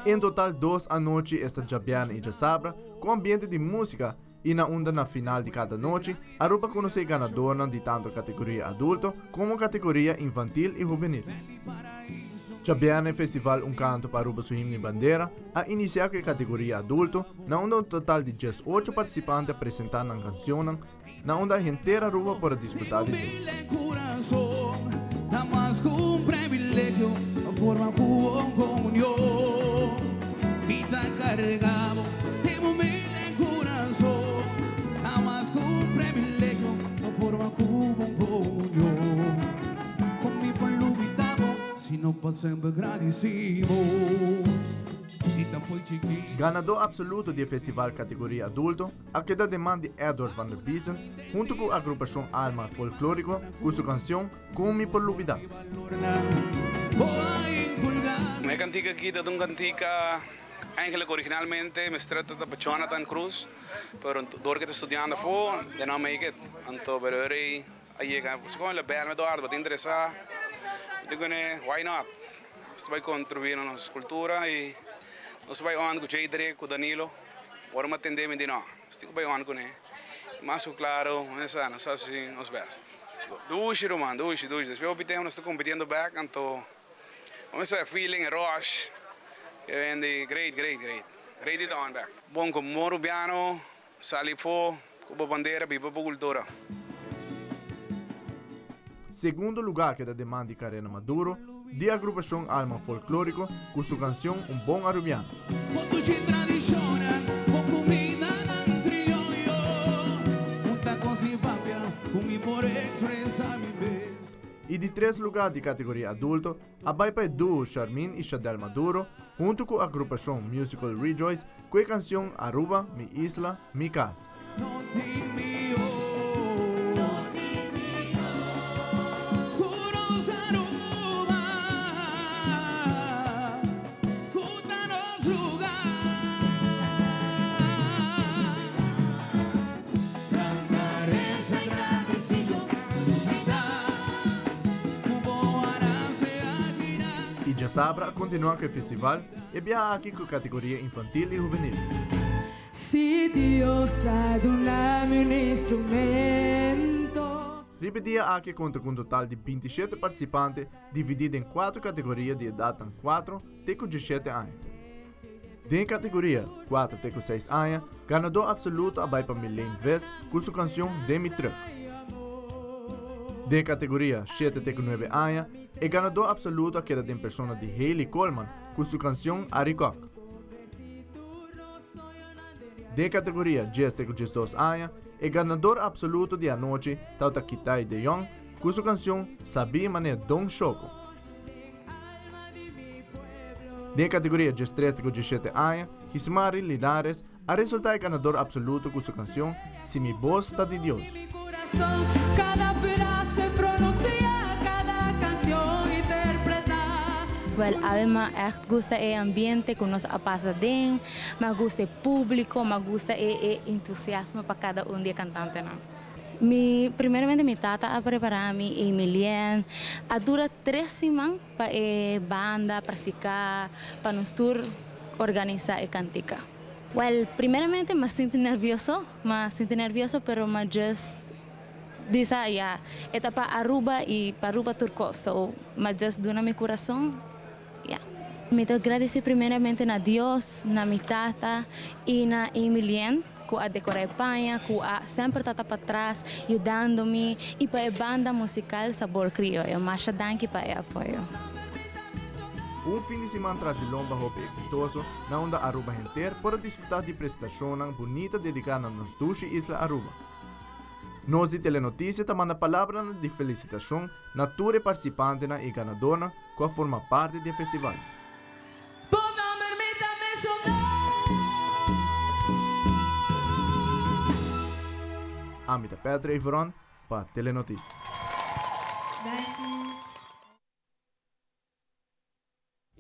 En total dos anochi esta djabièrnè i djasabra ku ambiente di músika i na unda na final di kada nochi Aruba konosé ganadornan di tantu kategoria adulto komo kategoria infantil i hubenil. Djabièrnè e festival Un Canto pa Aruba su Himno y Bandera a inicia cu e categoria adulto na unda un total di diesocho participante a presenta nan cancionnan na unda henter Aruba por a disfruta di dje. Ganadó absoluto di e festival categoria adulto a keda den man di Edward van der Biesen hunto cu agrupacion Alma Folklorico cu su cancion Con mi por lubida. E cantica aki ta un cantica eigenlijk originalmente mester ta pa Jonathan Cruz, pero door cu e ta studiando afo, they no make it. Anto pero ora a yega, segun el a bel mi Eduardo, bo ta interesa? Mi di cune, why not? Nos ta bay contribui na nos cultura y nos ta bay on cu Jay Drake, cu Danilo. Ora mi a tende mi di no, nos tin cu bay on cune. Mas cu claro, nos a haci nos best. Dushi ruman, dushi, dushi. Despues hopi tempo nos ta compitiendo back, anto bo mester e feeling, e rush ke wende great, great, great. Great di ta on back. Bon como bon Rubiano, sali afo cu bo bandera, biba bo cultura. Segundo lugar keda den man di Karena Maduro di agrupacion Alma Folklorico cu su cancion Un Bon Arubiano. Y di tres lugar di categoria adulto a bay pa e duo Sharmin y Shadel Maduro hunto cu agrupacion Musical Rejoice cu e cancion Aruba, mi isla, mi cas. Y djasabra a continua cu e festival, e biaha aki cu categoria infantil y hubenil. Si Dios a duna mi un instrumento. Riba e dia aki a konta ku un total di bintishete partisipante dividí den kuater kategoria di edatnan kuatro te ku djeshete aña. Den e kategoria kuatro te ku seis aña, ganadó apsoluto a bai pa Milene Ves ku su kansion Den mi trùk. Den e kategoria shete te ku nuebe aña, e ganadó apsoluto a keda den persona di Hailey Coleman ku su kansion Arikok. Den categoria djes te cu 12 aña, e ganador absoluto di anochi tawata Kitay de Jong cu su cancion Sabí Mane Don Shoko. Den categoria 13 te cu 17 aña, Gismari Linares a resulta e ganador absoluto cu su cancion Si mi bos ta di Dios. Wel awe mi a echt gusta e ambiente cu nos a pasa den, mi a gusta e publico, mi a gusta e e entusiasmo pa cada un di e cantantenan. Mi primeramente mi tata a prepara mi y mi lien a dura tres siman pa e banda practica pa nos tur organisa e cantica. Wel primeramente mi a sinti nervioso, mi a sinti nervioso pero mi a just bisa ya e ta pa Aruba y pa Aruba tur cos so mi a just duna mi curason ya. Mi ta gradeci primeramente na Dios, na mi tata y na Emilien cu a decora e paña, cu a semper ta ta patras yudando mi y pa e banda musical Sabor Crioyo. Masha danki pa e apoyo. Un fin di siman tras di lomba hopi exitoso na unda Aruba henter por a disfruta di presentacionnan bunita dedica na nos dushi isla Aruba. Nos di Telenoticia ta manda palabranan di felicitacion na tur e participantenan y ganadornan cu a forma parti di e festival. Bo nomber mi ta menshoná. Ami ta Pedro Everon pa Telenoticia.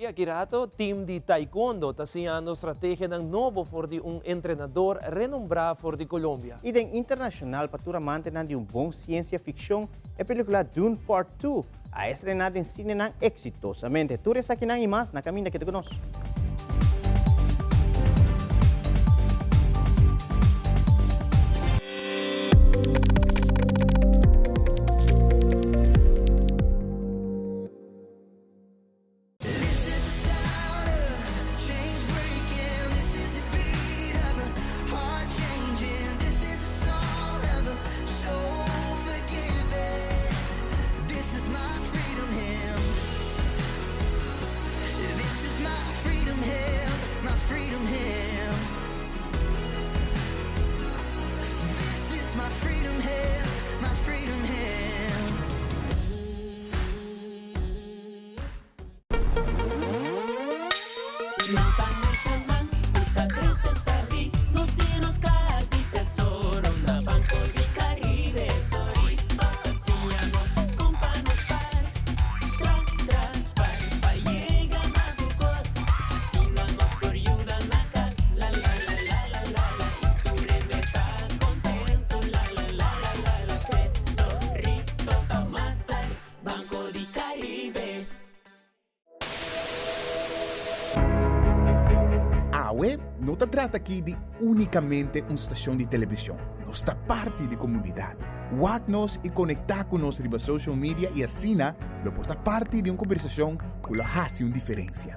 Y aki rato, team di Taekwondo ta siñando strategianan nobo for di un entrenador renombrá for di Colombia. Y den internacional pa tur amantenan di un bon ciencia ficcion, e pelicula Dune Part 2 a estrena den cinenan exitosamente. Tur esakinan y mas na caminda keda cu nos. Nos ta muchanan ku ta krese sabí, nos tin nos kaha di tesoro na Banco di Caribe. Sorry pa siña nos kon pa nos par, tra tras par pa yega na tur kos. Asina nos por yuda na kas, la la la la la la la i tur hende ta kontentu, la la la la la la. Tesorito ta master, Banco di Caribe. Awe no ta trata aki di únikamente un stashon di televishon, nos ta parti di komunidat. Wak nos i konektá ku nos riba social media i asina lo por ta parti di un kombersashon ku lo hasi un diferensia.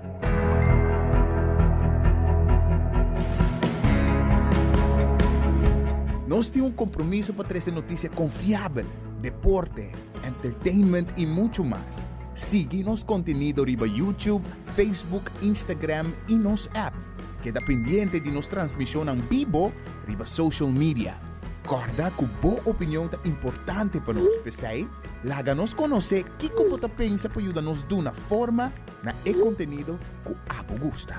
Nos tin un kompromiso pa trese notisia konfiabel, deporte, entertainment i muchu mas. Sigui nos kontenido riba YouTube, Facebook, Instagram i nos app. Keda pendiente di nos transmishonnan bibo riba social media. Kòrda ku bo opinion ta importante pa nos, p'esei laga nos konosé kiko bo ta pensa pa yuda nos duna forma na e kontenido ku abo gusta.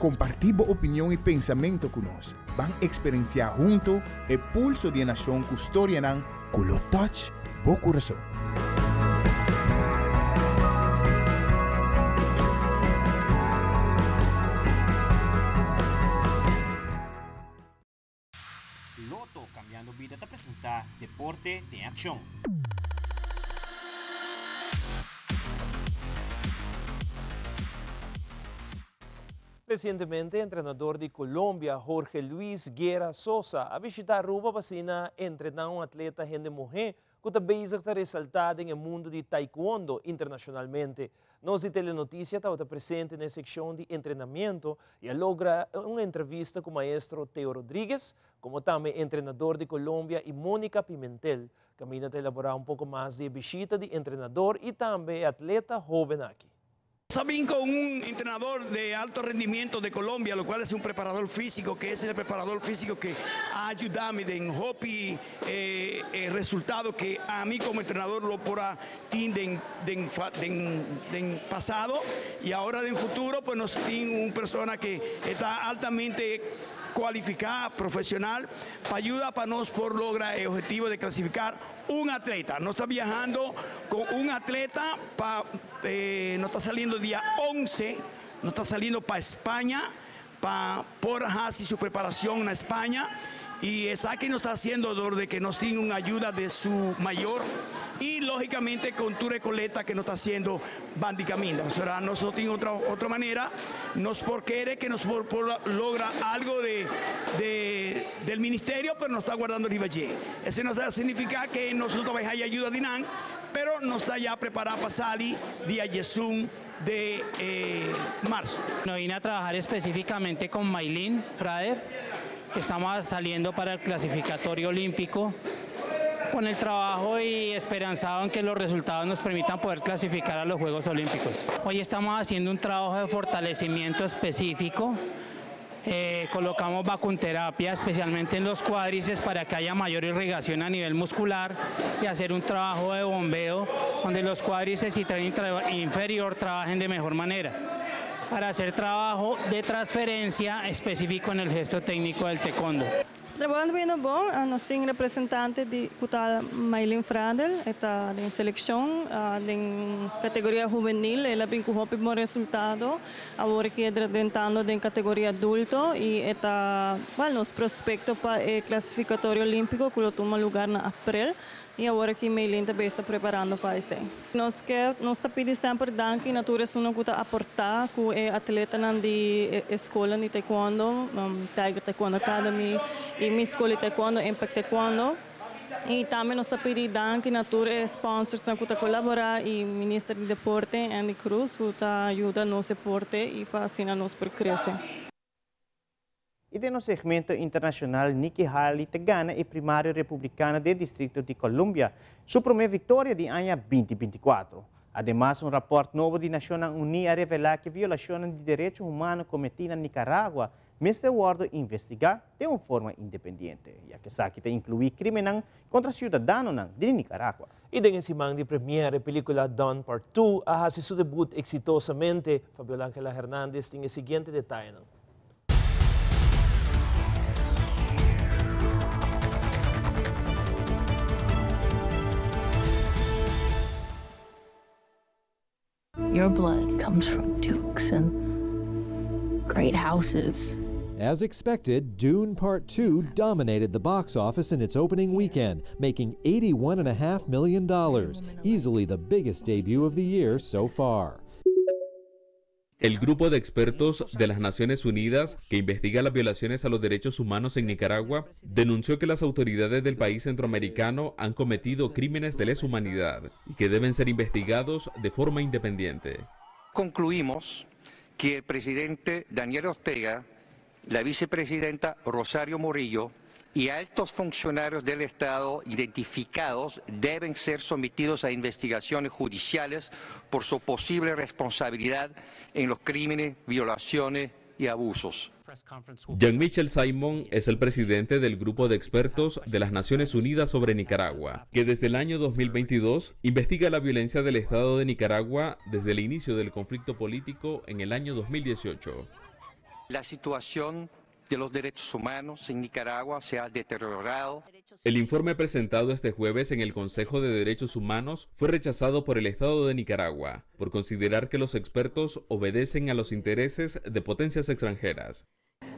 Kompartí bo opinion i pensamentu ku nos. Ban eksperensiá huntu e pulso di e nashon ku storianan ku lo touch bo kurason. Lotto Cambiando Bida ta presenta Deporte den Accion. Resientemente entrenador di Colombia Jorge Luis Guerra Sosa a bishita Aruba pa asina entrena un atleta hende muhé ku ta bezig ta resaltá den e mundu di taekwondo internashonalmente. Nos di Telenoticia tabata presente na e sekshon di entrenamiento i a logra un entrevista ku maestro Teo Rodriguez, komo tambe entrenador di Colombia i Monica Pimentel. Kaminda ta elaborá un poko mas di e bishita di entrenador i tambe e atleta hóben aki. Sabin con un entrenador de alto rendimiento de Colombia, lo cual es un preparador físico, que es el preparador físico que a ayudami den hopi eh, eh, resultado que a mí como entrenador lo por a tin den, den, den, den pasado y ahora den futuro, pues nos tin un persona que está altamente cualificada, profesional, pa ayuda pa nos por logra el objetivo de clasificar un atleta. Nos ta viajando con un atleta pa nos ta saliendo dia 11, nos ta saliendo pa España pa por haci su preparacion na España y esaki nos ta haciendo door de que nos tin un ayuda de su mayor y logicamente con tur e coleta que nos ta haciendo bandi caminda. Pasobra nos no tin otro otro manera, nos por kere que nos por por logra algo de de del ministerio pero nos ta guardando riba dje. Esey no ta significa que nos no ta bay haya ayuda di nan. Pero nos ta ya prepará pa sali dia diesun de marzo. No vine a trabajar específicamente con Maylin Frader, que estamos saliendo para el clasificatorio olímpico, con el trabajo y esperanzado en que los resultados nos permitan poder clasificar a los Juegos Olímpicos. Hoy estamos haciendo un trabajo de fortalecimiento específico. Eh, colocamos vacunterapia, especialmente en los cuádriceps, para que haya mayor irrigación a nivel muscular y hacer un trabajo de bombeo donde los cuádriceps y tren inferior trabajen de mejor manera para hacer trabajo de transferencia específico en el gesto técnico del taekwondo. Trabou ta bon, nos tin representante di ku ta Maylin Fradel, e ta den selekshon den kategoria hubenil, el a bin ku hopi bon resultado, awor aki e ta drentando den kategoria adulto i e ta, bueno, nos prospekto pa e klasifikatorio olímpiko ku lo tuma lugar na aprel i awor aki Maylin ta bes ta preparando pa esei. Nos ke nos ta pidi semper danki na tur esunnan ku ta aportá ku e atletanan di e skolnan di taekwondo, Tiger Taekwondo Academy i mi skol di taekwondo, Impact Taekwondo. I tambe nos ta pidi danki na tur e sponsorsnan ku ta kolaborá i Minister di Deporte, Endy Croes, ku ta yuda nos deporte i pa asina nos por krese. I den nos segmento internashonal Nikki Haley ta gana e primario republikano den distrikto di Columbia, su promé viktoria di aña 2024. Ademas un rapòrt nobo di Nashonnan Uní a revelá ku violashonnan di derecho humano kometí na Nicaragua mester wordo investiga den un forma independiente, ya cu esaki ta inclui crimennan contra ciudadanonan di Nicaragua. Y den e siman di premiere e pelicula Dune Part Two a haci su debut exitosamente. Fabiola Angela Hernandez tin e siguiente detayenan. Your blood comes from dukes and great houses. As expected, Dune Part 2 dominated the box office in its opening weekend, making $81.5 million, easily the biggest debut of the year so far. El grupo de expertos de las Naciones Unidas que investiga las violaciones a los derechos humanos en Nicaragua denunció que las autoridades del país centroamericano han cometido crímenes de lesa humanidad y que deben ser investigados de forma independiente. Concluimos que el presidente Daniel Ortega, la vicepresidenta Rosario Murillo y altos funcionarios del Estado identificados deben ser sometidos a investigaciones judiciales por su posible responsabilidad en los crímenes, violaciones y abusos. Jean-Michel Simon es el presidente del Grupo de Expertos de las Naciones Unidas sobre Nicaragua, que desde el año 2022 investiga la violencia del Estado de Nicaragua desde el inicio del conflicto político en el año 2018. La situación de los derechos humanos en Nicaragua se ha deteriorado. El informe presentado este jueves en el Consejo de Derechos Humanos fue rechazado por el Estado de Nicaragua, por considerar que los expertos obedecen a los intereses de potencias extranjeras.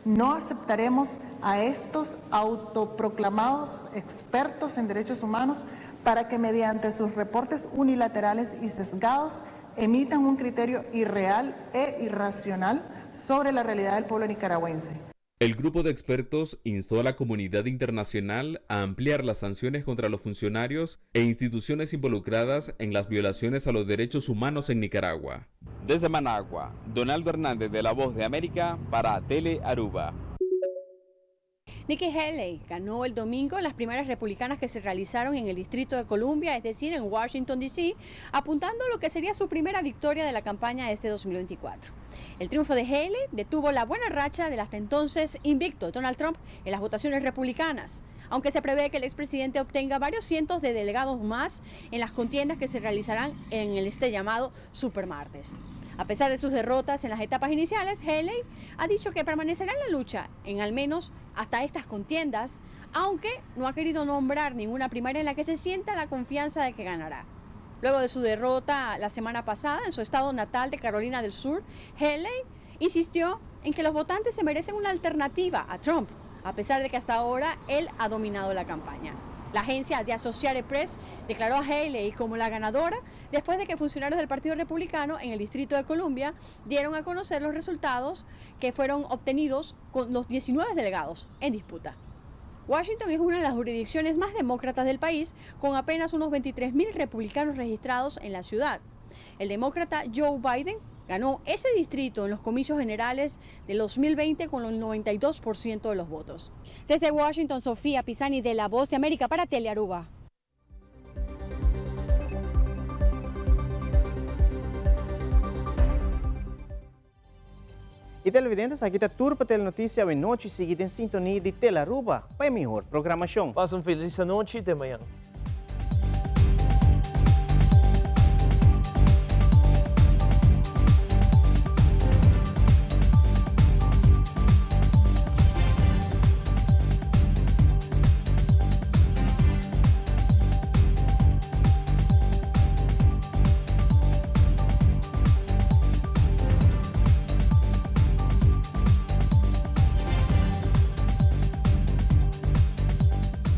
No aceptaremos a estos autoproclamados expertos en derechos humanos para que mediante sus reportes unilaterales y sesgados emitan un criterio irreal e irracional sobre la realidad del pueblo nicaragüense. El grupo de expertos instó a la comunidad internacional a ampliar las sanciones contra los funcionarios e instituciones involucradas en las violaciones a los derechos humanos en Nicaragua. Desde Managua, Donaldo Hernández de La Voz de América para Tele Aruba. Nikki Haley ganó el domingo las primarias republicanas que se realizaron en el Distrito de Columbia, es decir, en Washington, D C, apuntando a lo que sería su primera victoria de la campaña de este 2024. El triunfo de Haley detuvo la buena racha del hasta entonces invicto Donald Trump en las votaciones republicanas, aunque se prevé que el expresidente obtenga varios cientos de delegados más en las contiendas que se realizarán en el este llamado Supermartes. A pesar de sus derrotas en las etapas iniciales, Haley ha dicho que permanecerá en la lucha en al menos hasta estas contiendas, aunque no ha querido nombrar ninguna primaria en la que se sienta la confianza de que ganará. Luego de su derrota la semana pasada en su estado natal de Carolina del Sur, Haley insistió en que los votantes se merecen una alternativa a Trump, a pesar de que hasta ahora él ha dominado la campaña. La agencia de Associated Press declaró a Haley como la ganadora después de que funcionarios del Partido Republicano en el Distrito de Columbia dieron a conocer los resultados que fueron obtenidos con los 19 delegados en disputa. Washington es una de las jurisdicciones más demócratas del país, con apenas unos 23.000 republicanos registrados en la ciudad. El demócrata Joe Biden ganó ese distrito en los comicios generales del 2020 con el 92% de los votos. Desde Washington, Sofía Pisani de La Voz de América para Telearuba. Y televidentes, aki ta tur pa Telenoticia awe nochi. Sigui den sintonia di Telearuba pa e mihor programacion. Pasa un feliz anochi y te mañan.